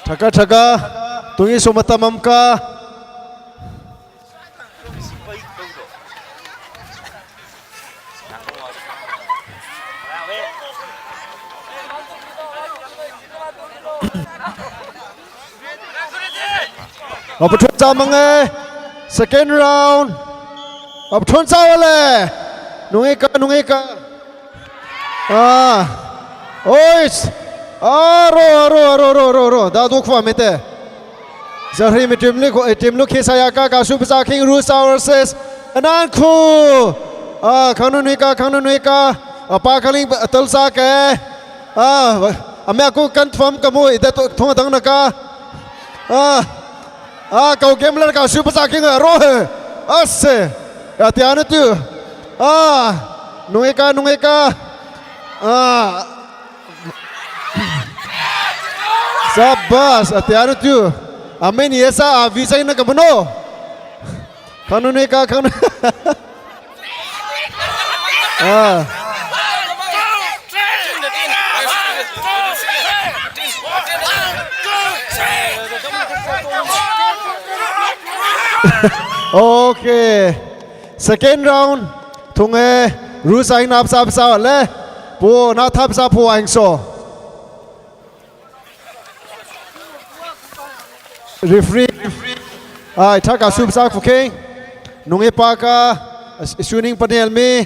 Thaka thaka tungi sumata mamka. Opportunity mangai. Second round. Opportunity wale. Nungi ka, nungi ka. Ah. Ois. Aro, aro, aro, aro, aro, aro. Da duk fa mete. Zahri mi team lu, eh, team lu khisa ya ka, ka su pisa king Rusa versus Anan khu. Ah, khanu nui ka, khanu nui ka. Apa kaling atal sa ke. Ah, ame aku kan fam kamu ida to thong dang na ka. Ah. Ah, kau gambler ka su pasa king aro he. Ase. Ya tiana tu. Ah. Nungeka, nungeka. Ah. Sabas, atiana tu. Amen yesa, ah, visa ina kabuno. Kanu neka, kanu. Ah. Okay. Second round. Thunge. Rusa ing nap sap sa le. Pu na thap sa pu aing so. Referee. Ai, thak a sup sak fu kheng. Nung e pa ka, as-, suning panel mi.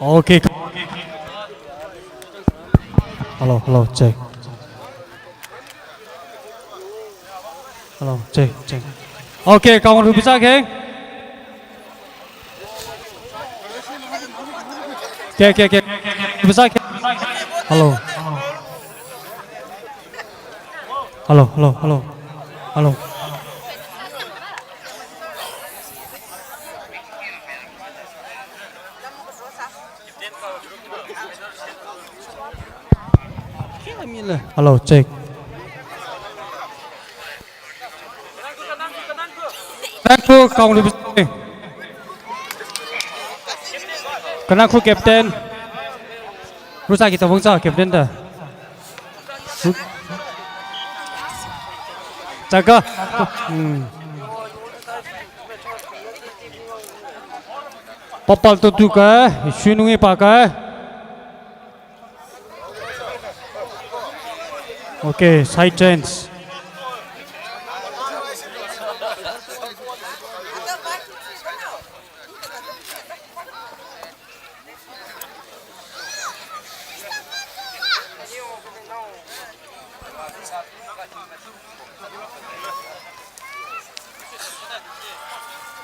Okay. Hello, hello, check. Hello, check, check. Okay, count rupee sa keng. Okay, okay, okay. Rupee sa keng. Hello. Hello, hello, hello. Hello. Hello, check. Kanang khu, count rupee sa keng. Kanang khu captain. Rusa kita bangsa captain ta. Jaga. Hmm. Papal to tu ka, sui nung i pa ka. Okay, side change.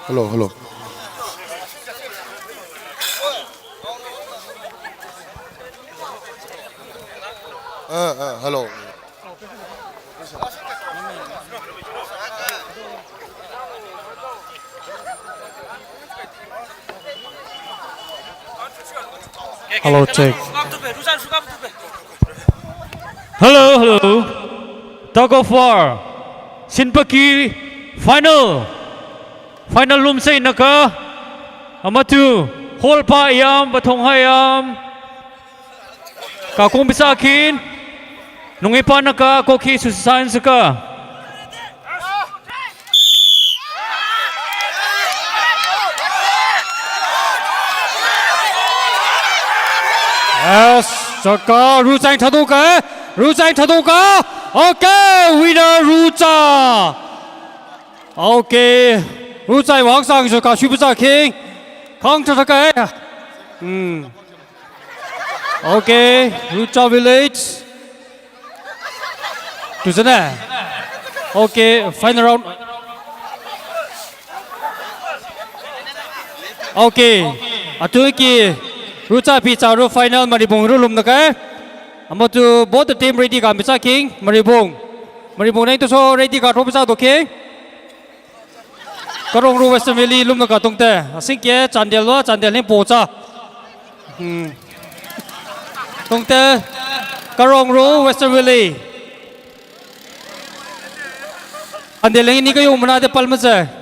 Hello, hello. Uh, uh, hello. Hello, check. Hello, hello. Tug of war. Sinpaki final. Final room sa inaka. Amatu. Holpa yam, batong hayam. Kakung bisa kin. Nungipa naka koki susain suka. Yes, saka Ruchang Thaduka, Ruchang Thaduka. Okay, winner Rucha. Okay, Ruchang Wangsang saka Shubusa King. Kang Thaduka. Hmm. Okay, Rucha Village. Tuzana. Okay, final round. Okay. Atuki Rucha Picha ru final Maribung ru lum nakai. Amatu both the team ready ka Picha King Maribung. Maribung nang tu so ready ka tro Picha do King. Karongru Western Valley lumna ka tungte. Asing ke Chandel wa, Chandel ni pocha. Hmm. Tungte Karongru Western Valley. Chandel ni kayo mana de palmase.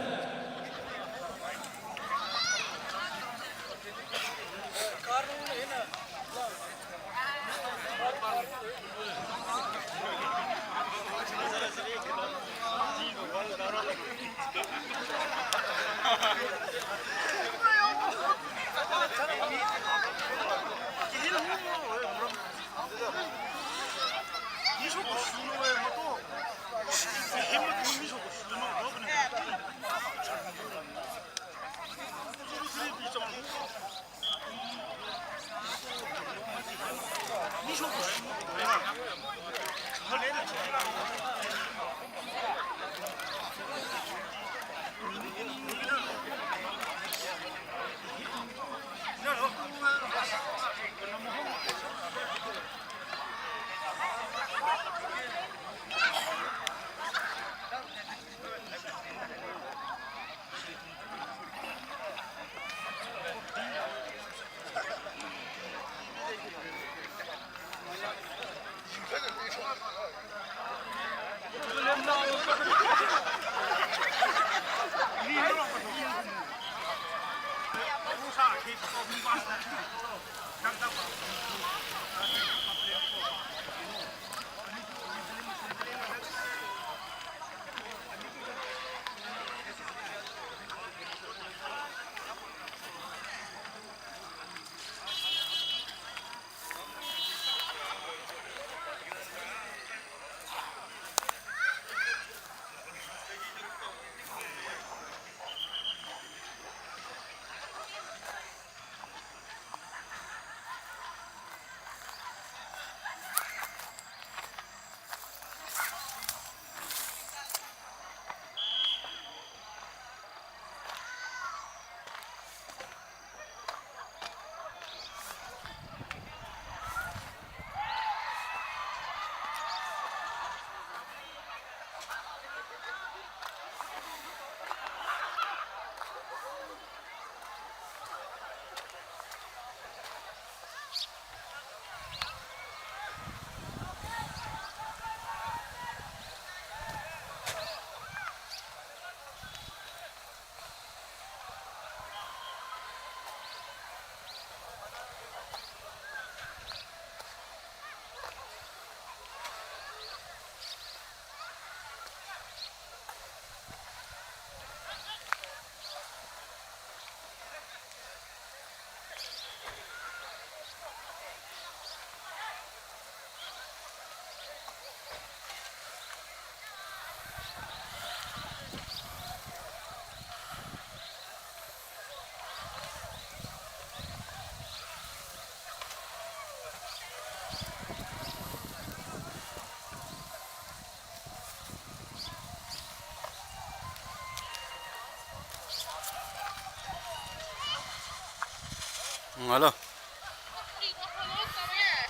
Hello.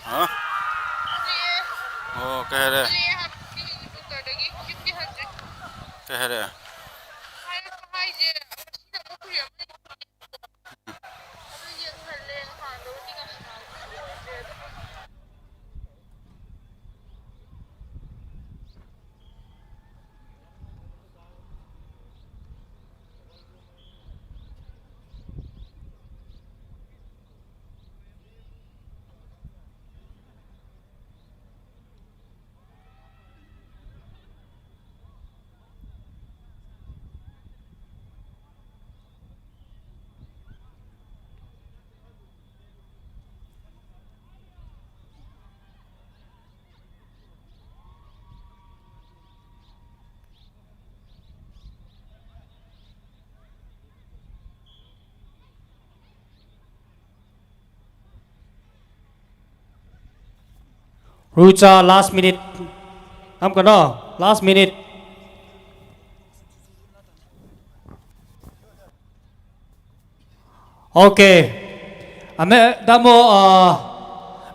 ꯍꯥ? ꯑꯣ, ꯀꯩ ꯍꯥꯏꯔꯦ? ꯀꯩ ꯍꯥꯏꯔꯦ? Rucha, last minute. Am kano? Last minute. Okay. Ame damo, uh,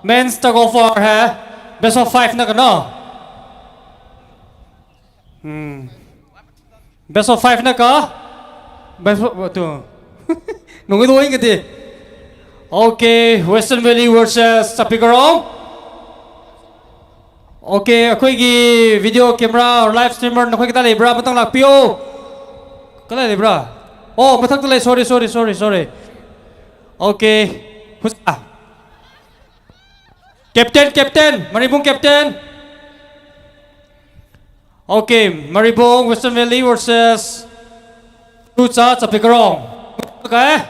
men's tug of war hai. Best of five na kano? Hmm. Best of five na ka? Best of, tu. Nungi doing kati. Okay, Western Valley versus Chapikarong. Okay, ꯑꯩꯈꯣꯏꯒꯤ video camera or live streamer ꯅꯈꯣꯏ ꯀꯗꯥꯏ ꯂꯩꯕ꯭ꯔꯥ? ꯑꯃꯇꯪ ꯂꯥꯛꯄꯤꯌꯣ꯫ ꯀꯗꯥꯏ ꯂꯩꯕ꯭ꯔꯥ? ꯑꯣ, ꯃꯊꯛꯇ ꯂꯩ꯫ Sorry, sorry, sorry, sorry. Okay. ꯍꯨꯖꯤꯛ꯫ Captain, captain, ꯃꯔꯤꯕꯨꯡ captain. Okay, Maribong Western Valley versus Rucha Chapikarong. Okay,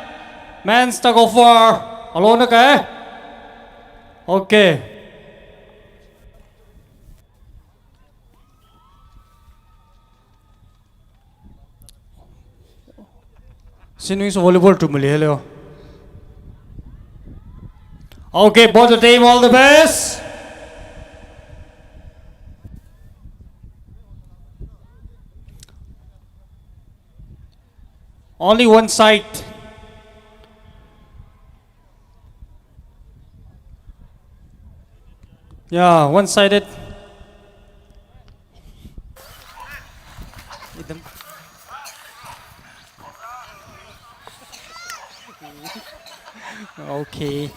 men's tug of war. Alone, okay. Okay. Sinuing sa volleyball tumuli, hello. Okay, both the team, all the best. Only one side. Yeah, one sided. Okay.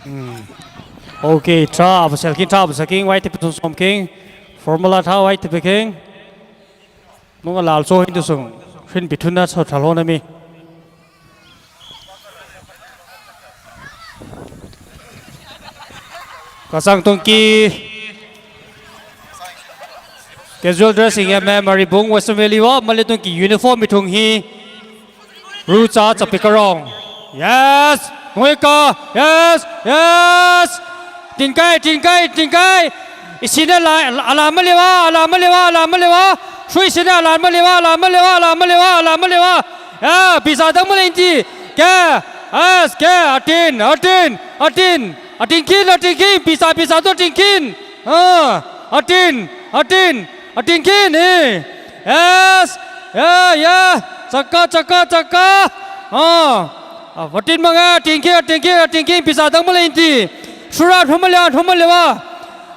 Hmm. Okay, tha abu sel king, tha abu sel king, wai tipi tun som king. Formula tha wai tipi king. Nunga lal so hindu sung. Hin bituna so thalo na mi. Kasang tungki. Casual dressing ya me maribung Western Valley wa malitung ki uniform mi thung hi. Rucha chapikarong. Yes. Muika. Yes. Yes. Tingkai, tingkai, tingkai. Isina la ala malewa, ala malewa, ala malewa. Shui sina ala malewa, ala malewa, ala malewa, ala malewa. Ya, bisa dang male inti. Ke. Yes, ke. Atin, atin, atin. Atin kin, atin kin. Bisa, bisa to atin kin. Ah, atin, atin, atin kin. Eh. Yes. Ya, ya. Chaka, chaka, chaka. Ah. Ah, atin manga, atin kin, atin kin, atin kin. Bisa dang male inti. Sura thumalewa, thumalewa.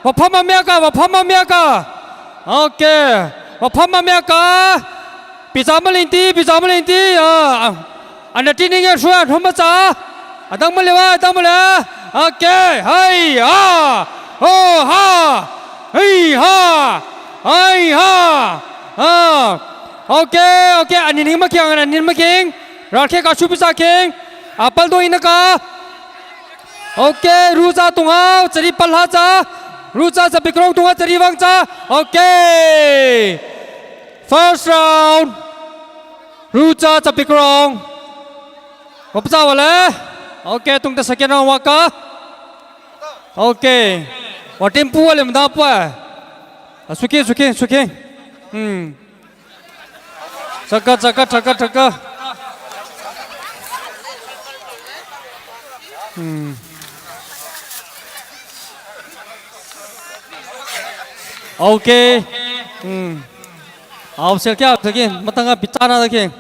Wa phama miaka, wa phama miaka. Okay. Wa phama miaka. Bisa male inti, bisa male inti. Ah. Ana tining ya sua thoma cha. Adang malewa, adang malewa. Okay, hai ha. Ho ha. Hai ha. Hai ha. Ha. Okay, okay, ani ning making, ani ning making. Rakhe ka supi sa king. Apal do inaka. Okay, rucha tunga, chari palha cha. Rucha chapikrong tunga, chari wang cha. Okay. First round. Rucha chapikrong. Wapsa wale. Okay, tungta second round waka. Okay. Watim pu wale mda pu. Suki, suki, suki. Hmm. Chaka, chaka, chaka, chaka. Hmm. Okay. Hmm. Aw, sel kya, sel kya, matanga bichana da kya.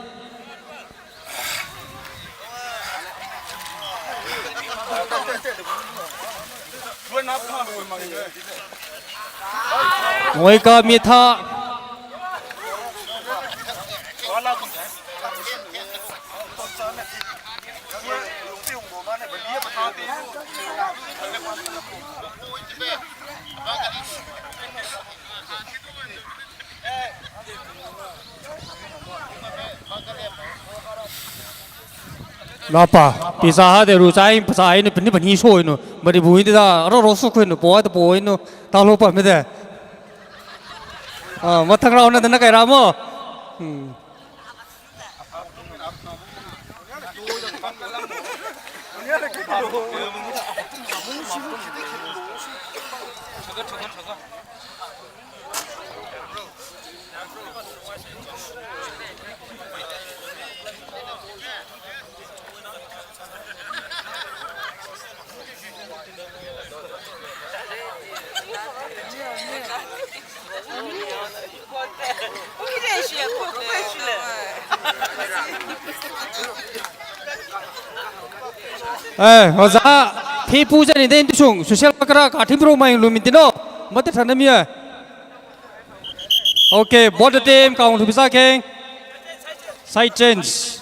Ngoika Mitha. Lapa, pisa ha de ru chai, pasa inu, pini pani so inu, bari bui da, ro ro su kuinu, po da po inu, talo pa me de. Ah, mathang round na dana kai ramo. Hmm. Eh, oza, thipu jani den tisung, social worker ka thim ro mai lu min tino, mate thana mi ai. Okay, both the team, kaung thu bisa keng. Side change.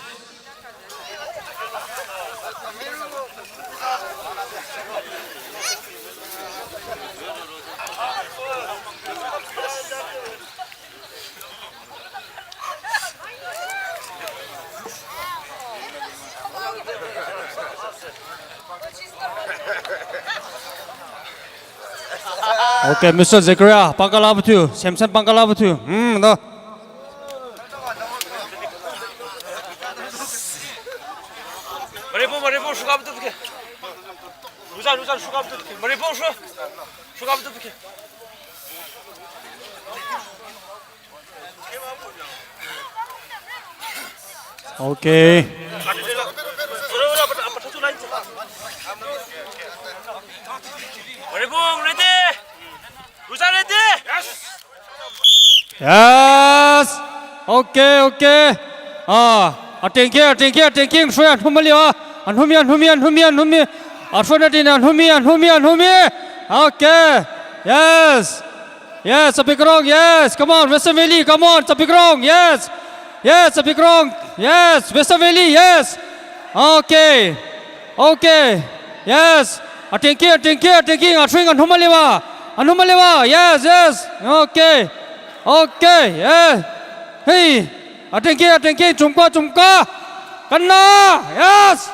Okay, Mister Zakaria, pangkala batu, Samson pangkala batu. Hmm, no. Maripo, Maripo, suka batu ke. Ruza, Ruza, suka batu ke. Maripo, su, suka batu ke. Okay. Ready? Yes. Okay, okay. Ah, ating ke, ating ke, ating ke, suya, humali, ah. Anhumi, anhumi, anhumi, anhumi. Asona din, anhumi, anhumi, anhumi. Okay. Yes. Yes, a big round, yes. Come on, Western Valley, come on, it's a big round, yes. Yes, a big round, yes. Western Valley, yes. Okay. Okay. Yes. Atenki, atenki, atenki. Atring, anuma lewa. Anuma lewa. Yes, yes. Okay. Okay. Yes. Hey. Atenki, atenki. Chumka, chumka. Kanna. Yes.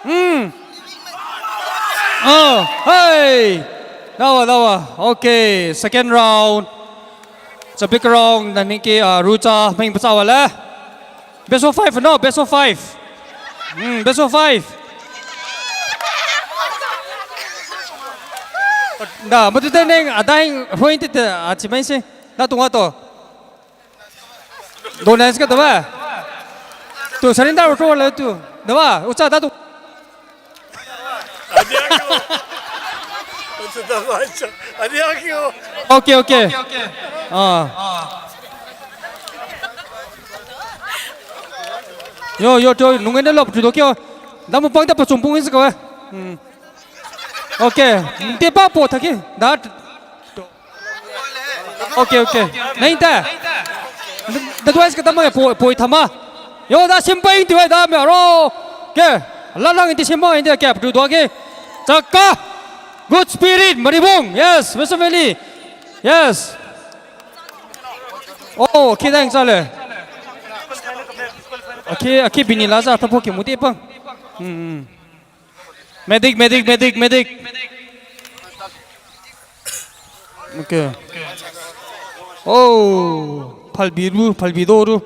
Hmm. Oh, hey. Dawa, dawa. Okay. Second round. It's a big round. Naniki, uh, Rucha, main pasawa le. Best of five, no, best of five. Hmm, best of five. Da, matu te neng, adai, roin te te, achi main se. Da tunga to. Dona iska dawa. Tu surrender auto le tu. Dawa, ucha da tu. Okay, okay. Ah. Yo, yo, to, nungene lop tu do kyo. Damu pang ta pachum pung is kawa. Hmm. Okay. Te pa po thaki. That. Okay, okay. Nahin ta. That was ka tama po po thama. Yo da simpa in tu da me ro. Ke. La lang in ti simpa in ke tu do ke. Chaka. Good spirit, Maribong. Yes, Western Valley. Yes. Oh, okay, thanks, Ale. Okay, okay, bini la za ta po ke muti pa. Hmm. Medic, medic, medic, medic. Okay. Oh, phalbiru, phalbidoru.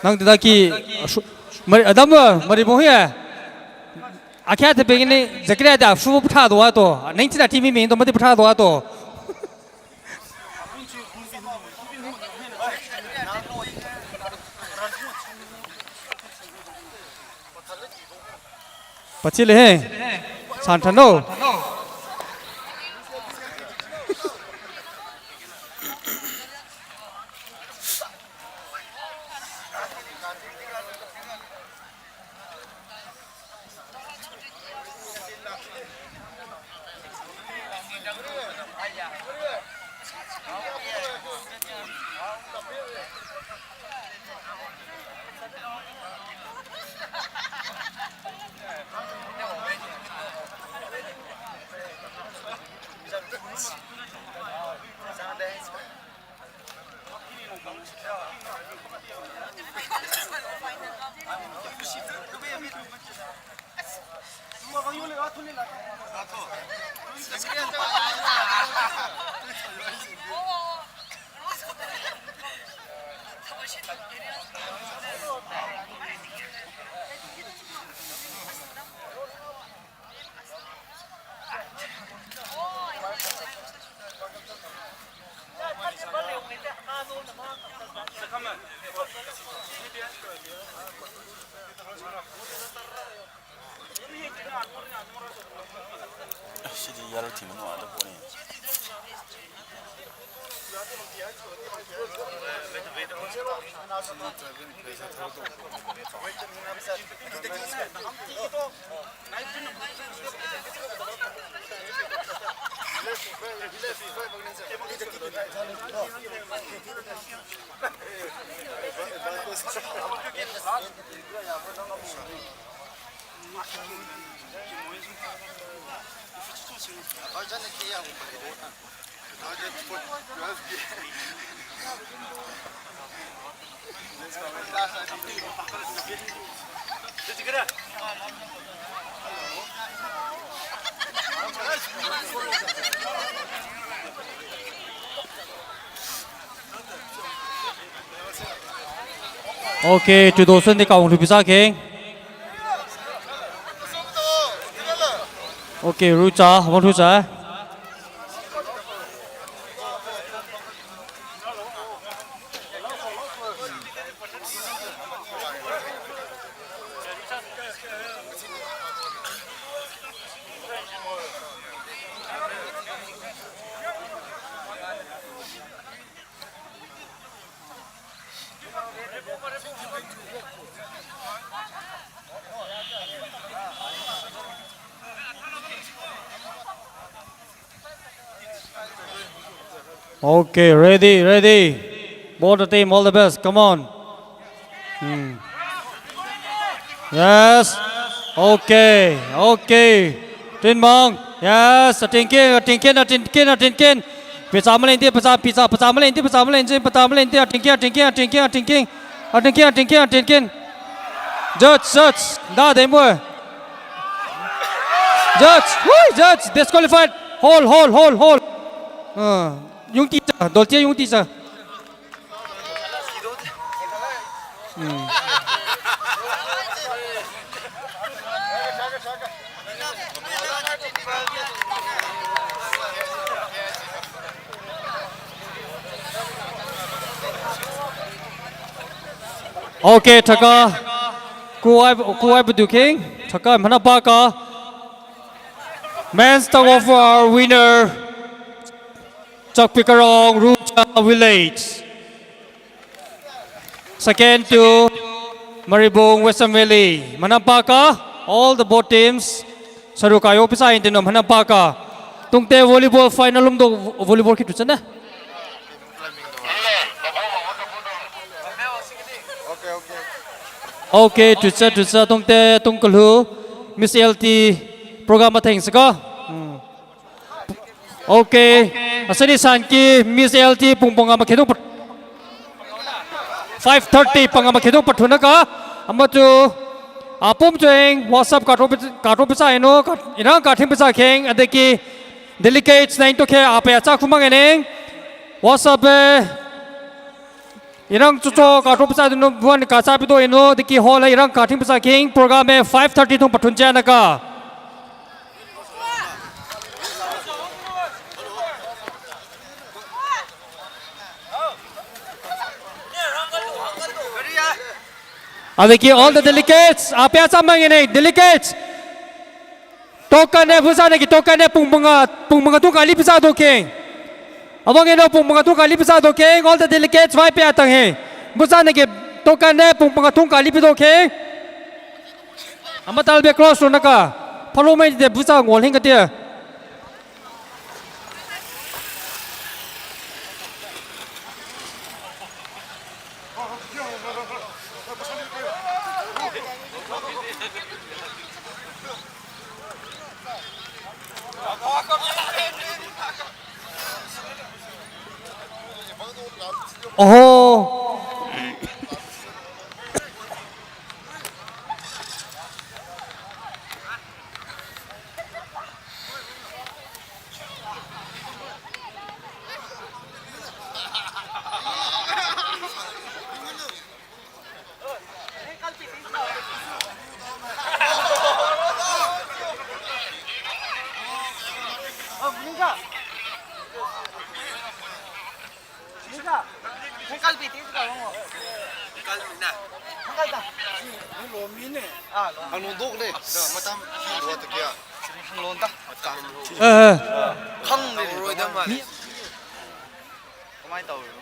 Nang tida ki, mari, adam, mari bohi ya. Akhya te begini, zakri ada, fu putha do ato. Nang tida timi mi, to mati putha do ato. Pachile he. Santano. ꯑꯁ, ꯁꯤꯗꯤ ꯌꯥꯔꯣꯏ, ꯊꯤꯡꯕ ꯅꯨꯡꯉꯥꯏꯇꯕ ꯄꯣꯠꯅꯤ꯫ Okay, to those in the count, Rupisa King. Okay, Rucha, one Rucha. Okay, ready, ready. Both the team, all the best. Come on. Hmm. Yes. Okay, okay. Tin Mong. Yes, atinkin, atinkin, atinkin, atinkin. Pizza malenti, pizza, pizza, pizza malenti, pizza malenti, pizza malenti, atinkin, atinkin, atinkin, atinkin. Atinkin, atinkin, atinkin. Judge, judge. Da, demo. Judge, woo, judge, disqualified. Hold, hold, hold, hold. Uh, yung teacher, dolce yung teacher. Hmm. Okay, thaka. Kuwai, kuwai bedu king. Thaka mana pa ka. Men's tug of war winner. Chakpikarong Rucha Village. Second to Maribung Western Valley. Manam pa ka, all the both teams. Saru kayo pisa intino manam pa ka. Tungte volleyball final lum do volleyball ki tuchana. Okay, tucha tucha tungte tungkalu Miss L T program atheng saka. Hmm. Okay. Asani sanki Miss L T pung panga makhetung pat. Five thirty panga makhetung pat hunaka. Amatu apum tueng WhatsApp kato pit-, kato pisa eno, ka-, inang kating pisa keng, adeki delegates na into ke ape acha kumang eneng. WhatsApp eh, inang chucho kato pisa dunu buan kacha pito eno, deki hall eh, inang kating pisa keng, program eh five thirty tung patun janaka. Adeki all the delegates, ape acha mang eneng, delegates. Tokan eh, busa nagi tokan eh, pung manga, pung manga tung kali pisa do keng. Abang eno pung manga tung kali pisa do keng, all the delegates, vai pe atang he. Busa nagi tokan eh, pung manga tung kali pi do keng. Amatal be cross ro naka. Palo mai de busa ngol hing katia. Oh. ꯑꯦ, ꯑꯦ꯫ ꯈꯪꯗꯦꯅꯦ꯫ ꯇꯧꯔꯣꯏꯗꯕ ꯃꯥꯜꯂꯦ꯫ ꯃꯤ ꯀꯃꯥꯏꯅ ꯇꯧꯔꯤꯅꯣ?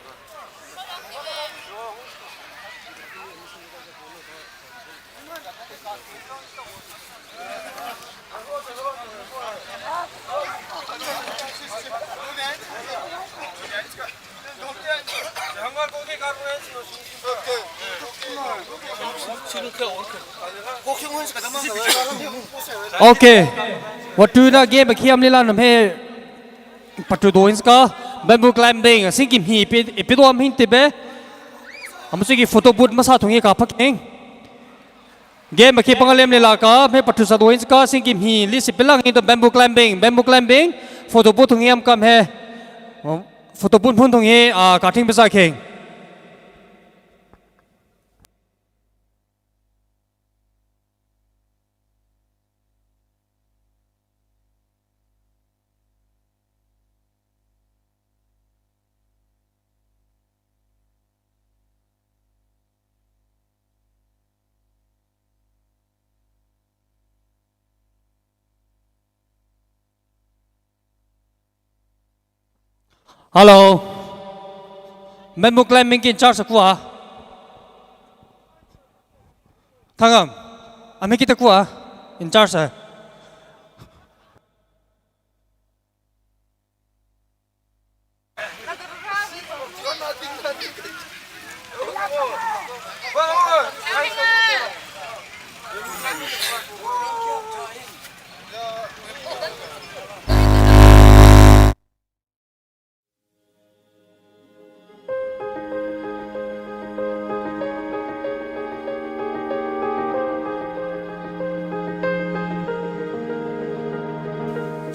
Okay. Watuna game bakhi amlila nam he. Patu doins ka bamboo climbing singkim hi epi, epi do am hin tibe. Amusi ki photo booth masa thungi ka paking. Game bakhi pangalem le la ka me patu sa doins ka singkim hi li si pilang into bamboo climbing, bamboo climbing. Photo booth thungi am kam he. Photo booth phun thungi, ah, cutting pesa kheng. Hello. Bamboo climbing ki in charge akua. Thangam. Ami kita kua in charge hai.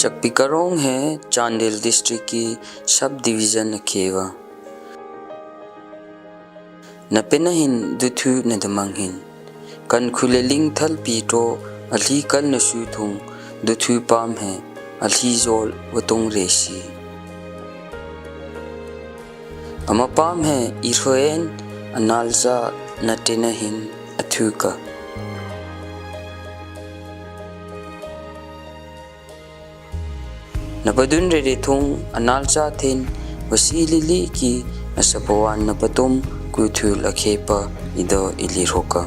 Chakpikarong he Chandel district ki sub division akhewa. Napena hin duthu nadamang hin. Kankhule ling thalpi to alhi kal nasu thung duthu pam he alhi zol watung resi. Ama pam he iroen analza natena hin athuka. Napadun rere thung analza thin wasi lili ki asapawan napatum kuthul akhepa ido ili roka.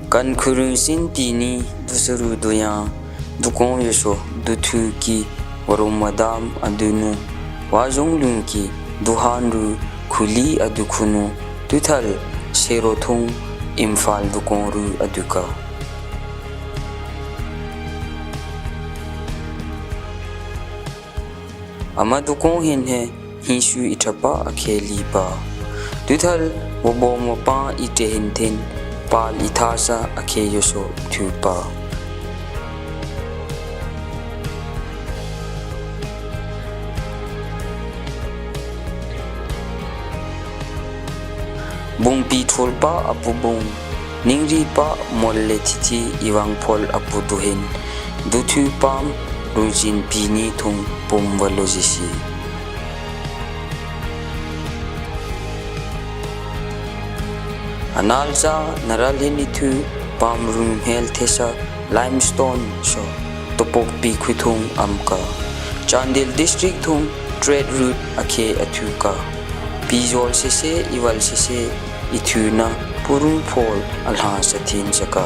Kan khurun sin pini dusaru duya dukong yoso duthu ki warum madam adunu wazung lung ki duhan ru khuli adukhunu tuthal sero thung Imphal dukong ru aduka. Ama dukong hin he hinsu ithapa akhe lipa. Tuthal wabom wapa ite hin thin pal ithasa akhe yoso thupa. Bungpi thulpa apu bung, ningri pa molle thithi iwang phol apu duhin, duthu pam rujin pini thung pum valujisi. Analza naral hin ithu pam rum hel thesa limestone so topok pi khuthung amka. Chandel district thung trade route akhe athuka. Pizol sese iwal sese ithuna purung phol alha sathin saka.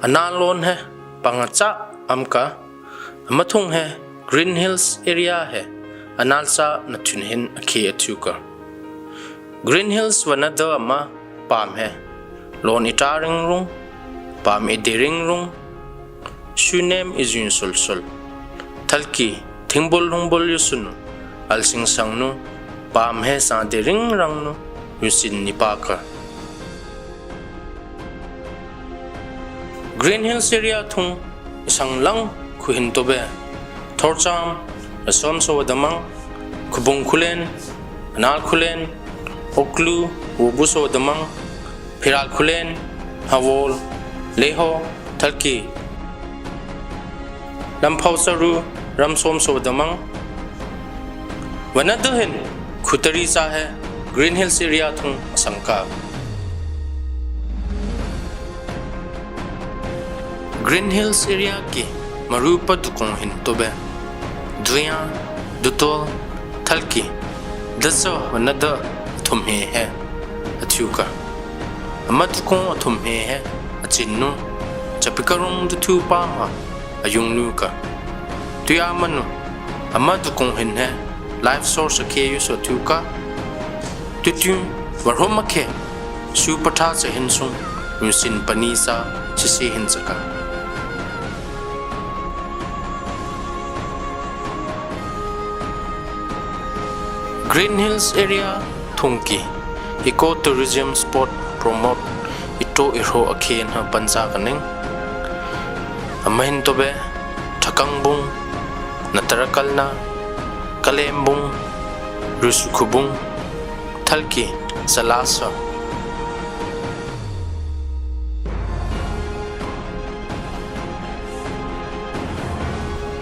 Anan lon he pangacha amka, amathung he Green Hills area he anal sa na thun hin akhe athu ka. Green Hills vanada ama pam he. Lon ita ring rung, pam ide ring rung, sunem izun sul sul. Thalki, thingbol hungbol yusun, alsing sang nu, pam he sa de ring rang nu, yusin nipa ka. Green Hills area thung isang lang khuhin tobe. Thorcham, Rasom Sowadamang, Khubung Khulen, Anal Khulen, Oklu, Wobu Sowadamang, Phiral Khulen, Hawol, Leho, Thalki. Lamphau Saru, Ramsom Sowadamang, Vanadu hin khutari sa he Green Hills area thung asangka. Green Hills area ki marupa dukong hin tobe. Duya, Dutol, Thalki, Dasa Vanada athum he he athuka. Ama dukong athum he he achinnu, Chapikarung dutu pama ayungnu ka. Tuya manu, ama dukong hin he, life source akhe yuso thuka. Tutu, varhom akhe, su patha sa hin sung, yusin pani sa, sisi hin saka. Green Hills area thungki, eco tourism spot promote ito iho akhen ha pansa kaning. Amahin tobe, Thakangbung, Natarakalna, Kalembung, Rusukhubung, Thalki, Salasa.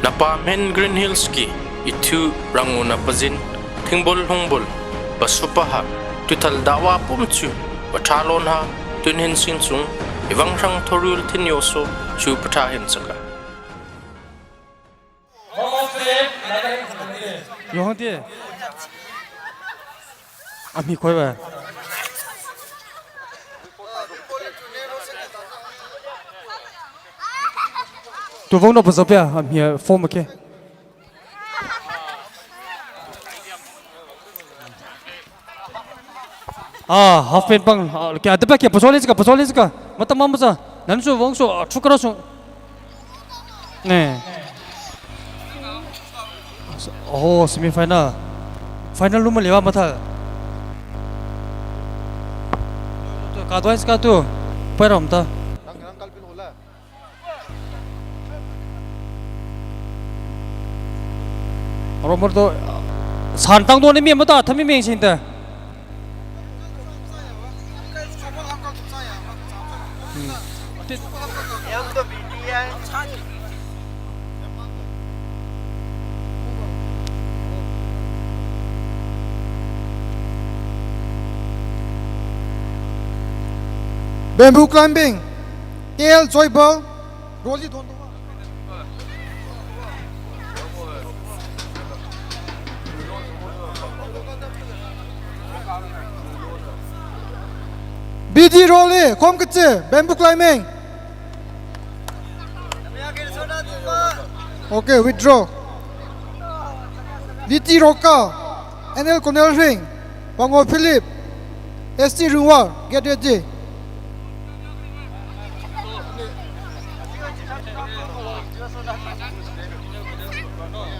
Napam hin Green Hills ki ithu rangu na pazin, thingbol hungbol, basupaha, tuthal dawa pumchu, bathalon ha, tun hin singsung, ivang rang thorul thin yoso, chu patha hin saka. Yohang te. Ami koi ba. Tu vong no pa zopia, ami form ke. Ah, half pen pang. Ah, kya, ada kya, pasol ka, pasol ka. Mata mama sa. Nan su, wong su, ah, chukara su. Ne. Oh, semi final. Final luma lewa mata. Ka tu, ka tu. Pero mata. Romor to, santang to ni mi mata, thami mi sinte. Bamboo climbing, K L Joybal, Roli Don. B D Roli, Khom Kachi, bamboo climbing. Okay, withdraw. V T Roka, N L Konel Ring, Pango Philip, S T Rungwar, get ready.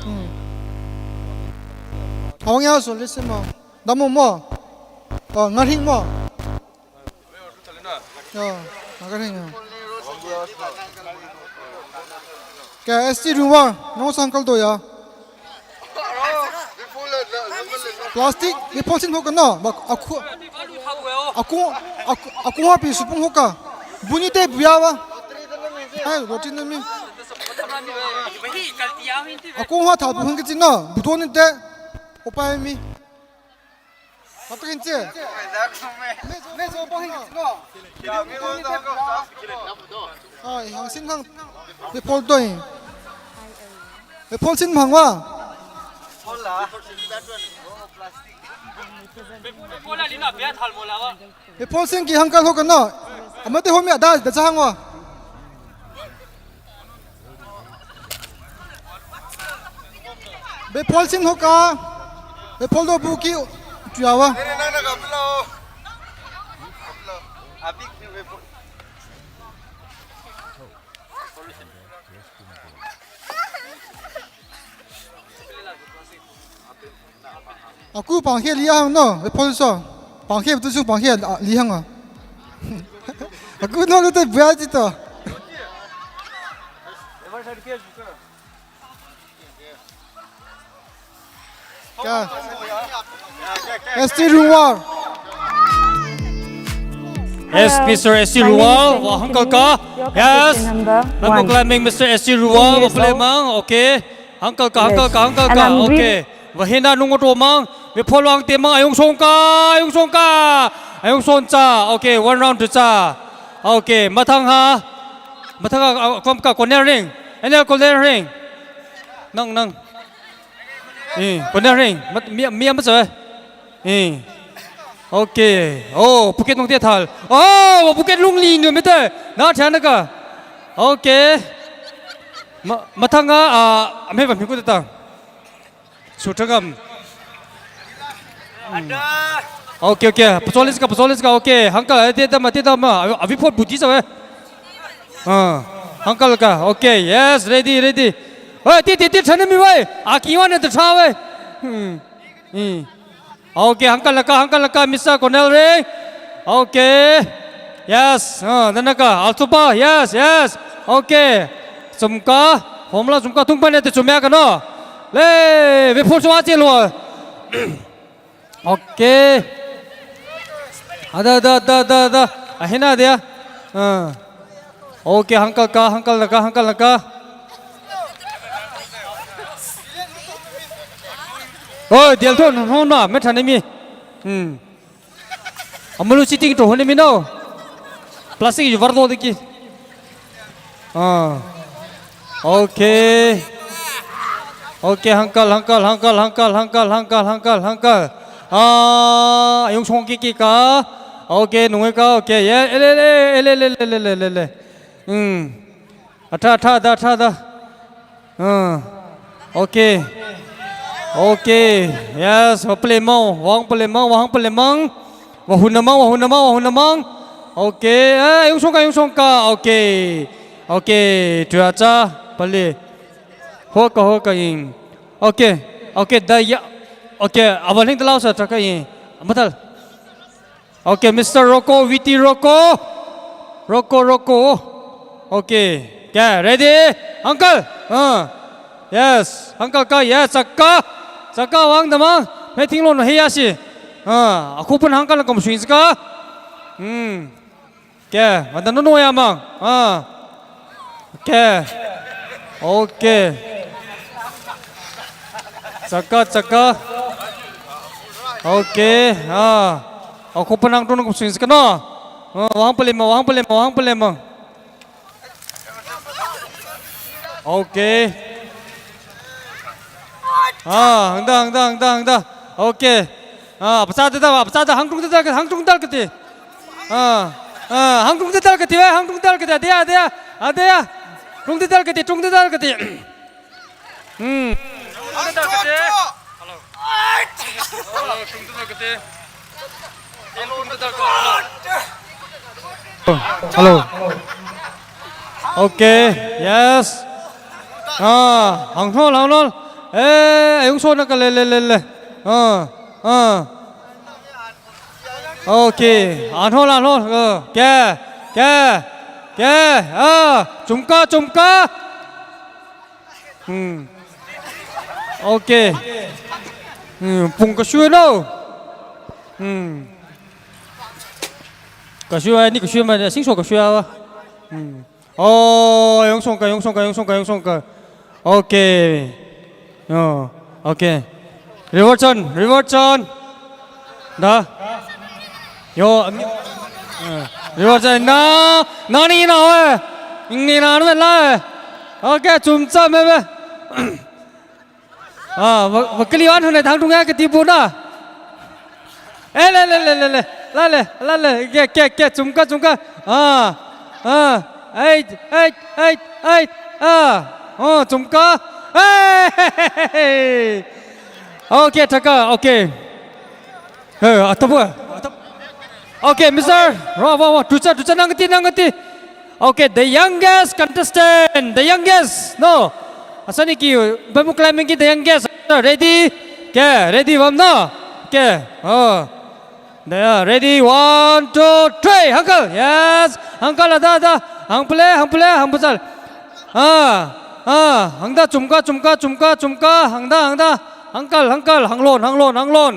Hmm. Awang ya so listen mo. Damu mo. Oh, ngaring mo. Ya, ngaring ya. Kya S T Rungwar, no sangkal do ya. Plastic, ni phosin hoka no, bak aku, aku, aku, aku hapi supung hoka. Buni te buya wa. Hai, roti na mi. Aku ha tha buhung ke chino, buto ni te. Opai mi. Mata kinche. Me, me so pa hin no. Ai, hang sin hang. Me pol to hin. Me pol sin hang wa. Me pol sin ki hang kal ho kan no. Amate ho me ada da cha hang wa. Bepol sin hoka. Bepol do buki tuyawa. Aku pangkhe lihang no, repol so. Pangkhe betul su pangkhe lihang ah. Aku no lu tai buya ji to. Kya? S T Ruwal. Yes, Mister S T Ruwal, wa hangkal ka. Yes. Number climbing Mister S T Ruwal, wa play mang. Okay. Hangkal ka, hangkal ka, hangkal ka. Okay. Wa hina nungo to mang. Mi pholwang te mang ayung song ka, ayung song ka. Ayung song cha. Okay, one round to cha. Okay, mathang ha. Mathang ha, kom ka, konel ring. Enel konel ring. Nang, nang. Eh, konel ring. Mi, mi ama cha. Eh. Okay. Oh, Phuket nong te thal. Oh, Phuket lung li nyo mete. Na chana ka. Okay. Ma, mathang a, ah, me ba mi ku ta. Su thagam. Okay, okay. Pasolis ka, pasolis ka. Okay. Hangkal, eh, te dama, te dama. Abi phot buti sa we. Ah, hangkal ka. Okay. Yes, ready, ready. Oi, ti, ti, ti, chana mi we. Aki wan ta cha we. Hmm. Hmm. Okay, hangkal laka, hangkal laka, Mister Cornel Ring. Okay. Yes. Ah, danaka, Altupa. Yes, yes. Okay. Sumka, formula sumka tung pane te chumya kano. Le, we force wa che lo. Okay. Ada, ada, ada, ada, ada. Ahina dia. Ah. Okay, hangkal ka, hangkal laka, hangkal laka. Oi, dial thon, no, no, me thane mi. Hmm. Amalu cheating to hone mi no. Plastic ju var do de ki. Ah. Okay. Okay, hangkal, hangkal, hangkal, hangkal, hangkal, hangkal, hangkal, hangkal. Ah, ayung song ki ki ka. Okay, nungai ka. Okay, ye, ele, ele, ele, ele, ele, ele, ele. Hmm. Atha, atha, da, atha, da. Ah. Okay. Okay. Yes, wa play mang, wang play mang, wang play mang. Wa huna mang, wa huna mang, wa huna mang. Okay, eh, yung songka, yung songka. Okay. Okay, tuyacha, pali. Hoka, hoka ing. Okay. Okay, da ya. Okay, abaling talaw sa traka ing. Matal. Okay, Mister Rocco, V T Rocco. Rocco, Rocco. Okay. Okay, ready? Uncle. Uh. Yes. Uncle ka, yes, saka. Saka wang dama. Meeting lo no heya si. Uh, aku pun uncle na kom swing saka. Hmm. Okay, mata nunu ya mang. Uh. Okay. Okay. Saka, saka. Okay. Ah. Aku pun uncle na kom swing saka no. Uh, wang pali ma, wang pali ma, wang pali ma. Okay. Ah, hangda, hangda, hangda, hangda. Okay. Ah, pachada da, pachada hangtung da, hangtung da kati. Ah, ah, hangtung da kati, eh, hangtung da kati. Adia, adia, adia. Tung da kati, tung da kati. Hmm. Tung da kati. Hello. Okay, yes. Ah, hang hol, hang hol. Eh, ayung so na ka le, le, le, le. Ah, ah. Okay, an hol, an hol. Ah, ke, ke, ke. Ah, chumka, chumka. Hmm. Okay. Hmm, pung kashu no. Hmm. Kashu ai ni kashu ma sing so kashu awa. Hmm. Oh, yung song ka, yung song ka, yung song ka, yung song ka. Okay. Oh, okay. Reversion, reversion. Da. Yo, ang uh, reversion na, na ni na we. Ni na na la. Okay, chumcha me me. Ah, wa, wa kali an hune thang tung ya kati bu na. Eh, le, le, le, le, le. La le, la le. Ke, ke, ke, chumka, chumka. Ah, ah. Ai, ai, ai, ai. Ah. Oh, chumka. Hey, hey, hey, hey. Okay, thaka, okay. Hey, atabu, atabu. Okay, Mister Ro, ro, ro, tucha, tucha, nangti, nangti. Okay, the youngest contestant, the youngest. No. Asani ki, bamboo climbing ki the youngest. Ready? Okay, ready, bam no? Okay. Oh. There, ready, one, two, three, uncle. Yes, uncle, ada, ada. Hang pule, hang pule, hang pasal. Ah, ah, hangda, chumka, chumka, chumka, chumka, hangda, hangda. Uncle, uncle, hanglon, hanglon, hanglon.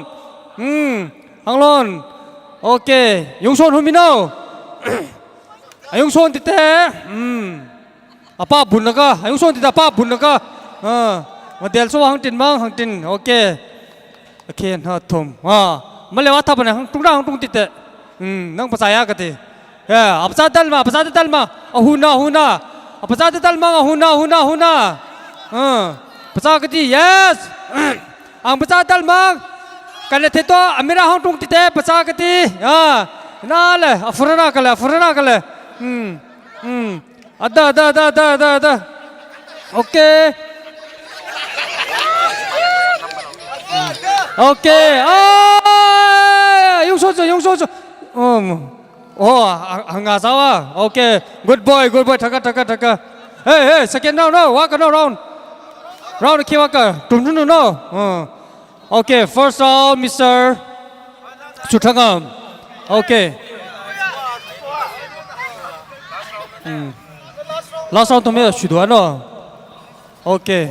Hmm, hanglon. Okay, yung son humino. Ayung son tite. Hmm. Apa bunaka, ayung son tite apa bunaka. Ah, model so hang tin mang, hang tin. Okay. Okay, na thum. Ah, malewa thapane hang tung hang tung tite. Hmm, nang pasaya kati. Ya, apsa dalma, apsa dalma. Ahuna, ahuna. Apsa dalma, ahuna, ahuna, ahuna. Ah, pasaya kati, yes. Ang pasaya dalma. Kana theto, amira hang tung tite, pasaya kati. Ya, na le, afurana kale, afurana kale. Hmm, hmm. Ada, ada, ada, ada, ada, ada. Okay. Okay. Ah, yung sojo, yung sojo. Um. Oh, ang, ang asawa. Okay. Good boy, good boy. Taka, taka, taka. Hey, hey, second round, no. Waka, no round. Round, kiwaka. Tum, tum, tum, no. Uh. Okay, first round, Mister Chutangam. Okay. Hmm. Last round to me, Shuduano. Okay.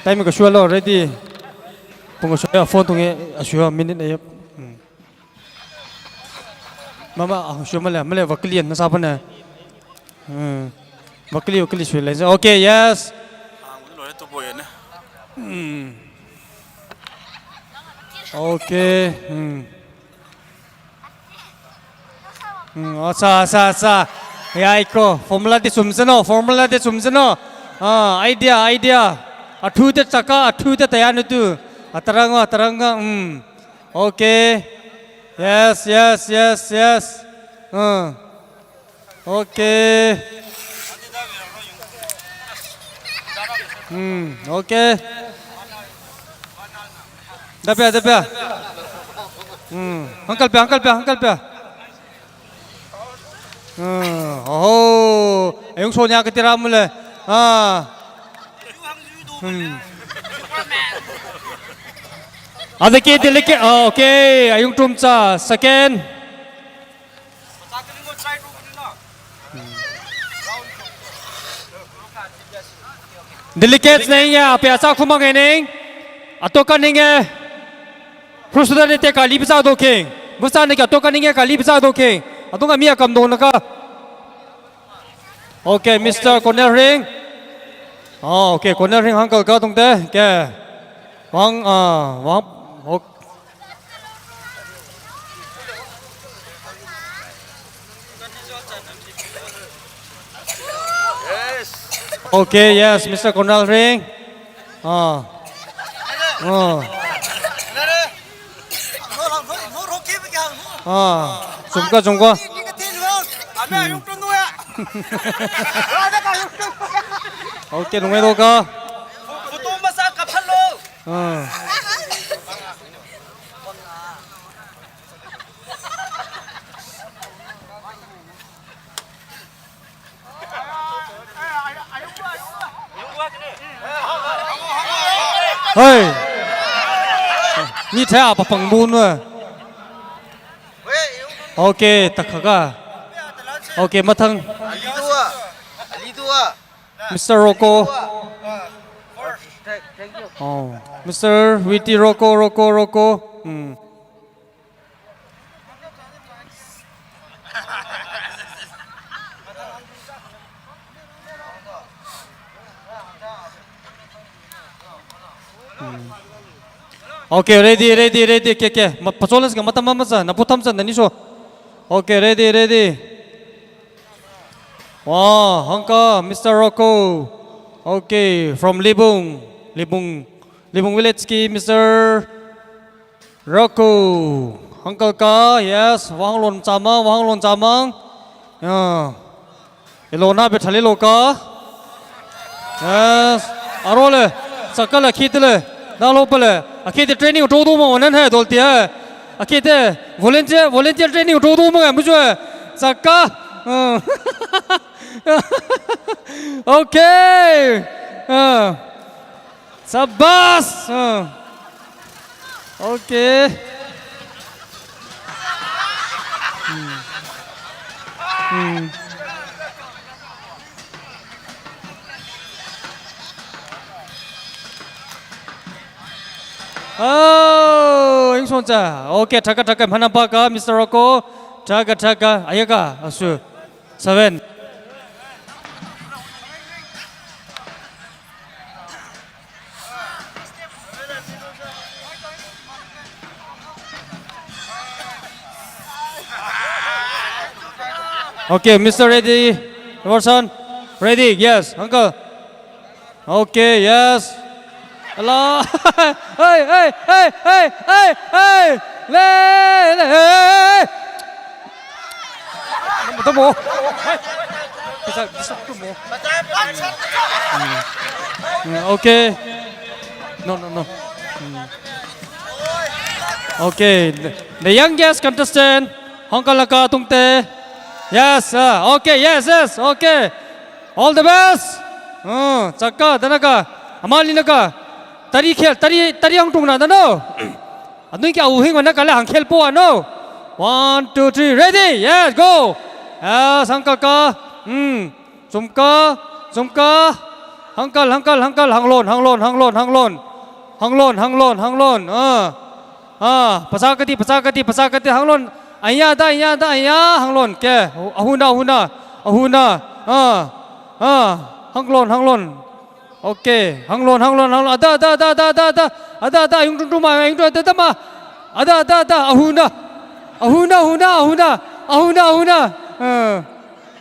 Time ka shualo, ready. Pungo shualo, phone tunge, ashua, minute na yep. Hmm. Mama, ah, shua male, male, vaklian, na sapa na. Hmm. Vakli, vakli, shualo. Okay, yes. Hmm. Okay. Hmm. Hmm, asa, asa, asa. Ya, iko. Formula de sumseno, formula de sumseno. Ah, idea, idea. Athu te chaka, athu te tayanu tu. Ataranga, ataranga. Hmm. Okay. Yes, yes, yes, yes. Hmm. Okay. Hmm, okay. Dapia, dapia. Hmm, uncle pia, uncle pia, uncle pia. ꯎꯝ, ꯑꯍꯣ꯫ ꯑꯌꯨꯛ ꯁꯣꯅꯤꯌꯥ ꯀꯇꯤꯔꯥ ꯃꯨꯂꯦ꯫ ꯑꯥ꯫ ꯎꯝ꯫ ꯑꯗꯒꯤ delegate, ꯑꯥ, okay꯫ ꯑꯌꯨꯛ ꯇꯨꯝꯆꯥ, second꯫ Delegates ꯅꯩ ꯌꯥ, ꯄꯦ ꯑꯆꯥ ꯈꯨꯃꯪ ꯅꯩ꯫ ꯑꯇꯣ ꯀꯅꯤꯡꯉꯦ꯫ ꯐ꯭ꯔꯨꯁꯨꯗ ꯅꯠꯇꯦ, ꯀꯥꯂꯤ ꯄꯤꯆꯥꯗꯣ ꯈꯦꯡ꯫ ꯃꯨꯁꯥꯅ ꯀꯌꯥ ꯇꯣꯛꯀꯅꯤꯡꯉꯦ, ꯀꯥꯂꯤ ꯄꯤꯆꯥꯗꯣ ꯈꯦꯡ꯫ ꯑꯗꯨꯒ ꯃꯤ ꯑꯀꯝꯗꯣꯡꯅꯒ꯫ Okay, Mister Cornel Ring. ꯑꯥ, okay, Cornel Ring ꯍꯪꯀꯜ ꯀ ꯇꯨꯡꯗꯦ꯫ Okay. ꯋꯥꯡ, ꯑꯥ, ꯋꯥꯡ, okay. Okay, yes, Mister Cornel Ring. Ah. Ah. Ah. ꯆꯨꯝꯀꯣ, ꯆꯨꯝꯀꯣ꯫ Um. Okay, ꯅꯨꯡꯉꯥꯏꯔꯣꯀꯣ꯫ Ah. Hey. Mi thaya pa pang bu nu. Okay, takhaga. Okay, mathang. Mister Rocco. Oh, Mister Witty Rocco, Rocco, Rocco. Hmm. Hmm. Okay, ready, ready, ready. Okay, okay. Ma-, pacholas ka matam mama sa, naputam sa, nani so. Okay, ready, ready. Wow, hangka, Mister Rocco. Okay, from Libung. Libung, Libung village ki Mister Rocco. Hangkal ka, yes, wang lon chamang, wang lon chamang. Ya. Elo na be thali lo ka. Yes. Aro le, sakal akhit le, na lo pale. Akhit training to do mo nan hai dolti hai. Akhit volunteer, volunteer training to do mo mujo hai. Saka. 어. 오케이. 어. 사바스. 어. 오케이. 음. 음. Oh, ing sonja. Okay, taka taka mana pa ka, Mister Rocco. Taka taka, ayaka, asu. Seven. Okay, Mister Ready, Robertson. Ready, yes, uncle. Okay, yes. Hello. Hey, hey, hey, hey, hey, hey. Le, le, hey. Tamo. Bisa, bisa tuh mo. Mm, okay. No, no, no. Mm. Okay. The, the youngest contestant, Hongkalaka Tungte. Yes, uh, okay, yes, yes, okay. All the best. Uh, chaka, danaka, amali naka. Tari khel, tari, tari ang tungna dano. Anui kya uhing mana kala hang khel po ano. One, two, three, ready. Yes, go. Ah, sangkaka. Hmm. Sumka, sumka. Hangkal, hangkal, hangkal, hanglon, hanglon, hanglon, hanglon. Hanglon, hanglon, hanglon. Ah. Ah, pasakati, pasakati, pasakati, hanglon. Aya da, aya da, aya, hanglon. Ke, ahuna, ahuna, ahuna. Ah. Ah, hanglon, hanglon. Okay, hanglon, hanglon, hanglon. Ada, ada, ada, ada, ada, ada. Ada, ada, ayung tung tung ma, ayung tung, ada, ada ma. Ada, ada, ada, ahuna. Ahuna, ahuna, ahuna. Ahuna, ahuna. Ah.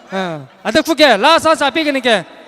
Ah. Ada fuke, la sa sa pi kene ke.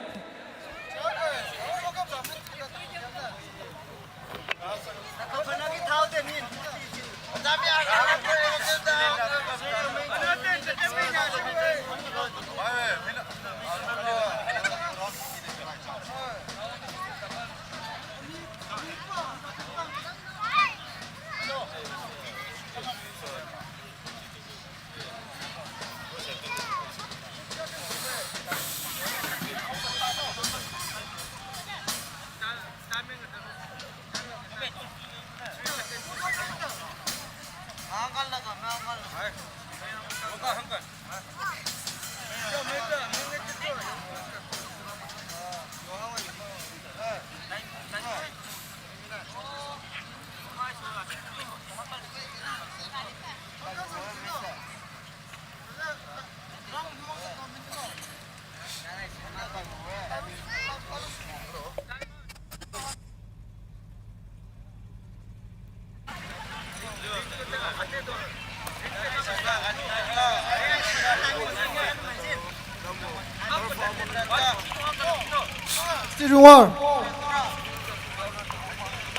Still one.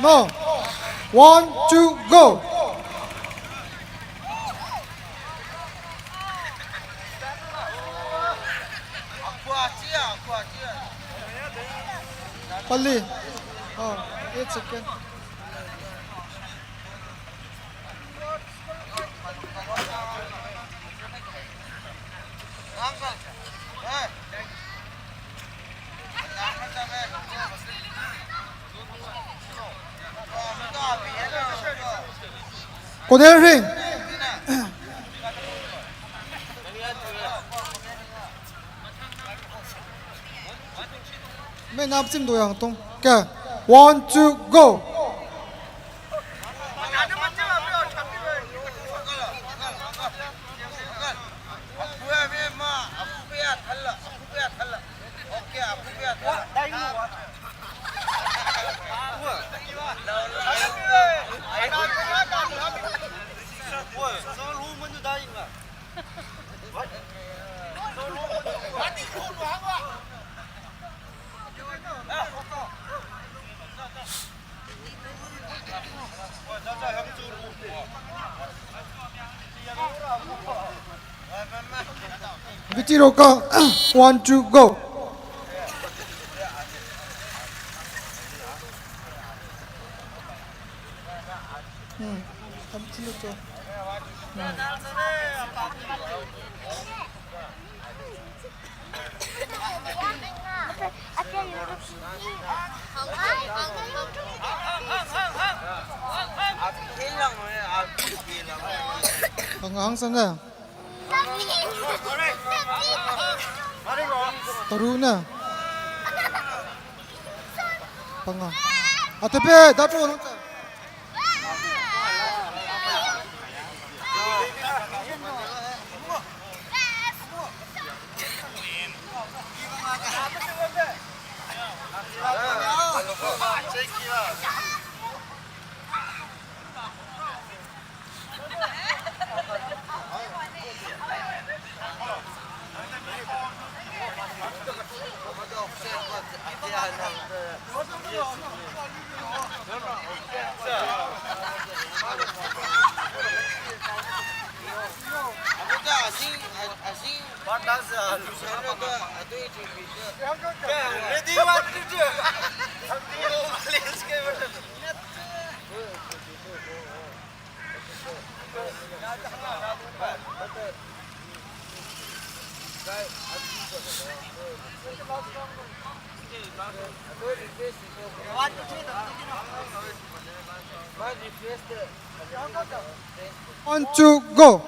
No. One, two, go. Pali. Oh, eight second. Kodel ring. Mai nap chim do yang tung. Kya? One, two, go. Bitiroka, one, two, go. Hmm. Continue to. Ang ahang sana. Taru na. Panga. Ate pe, dato. Ready, one, two, three. One, two, go.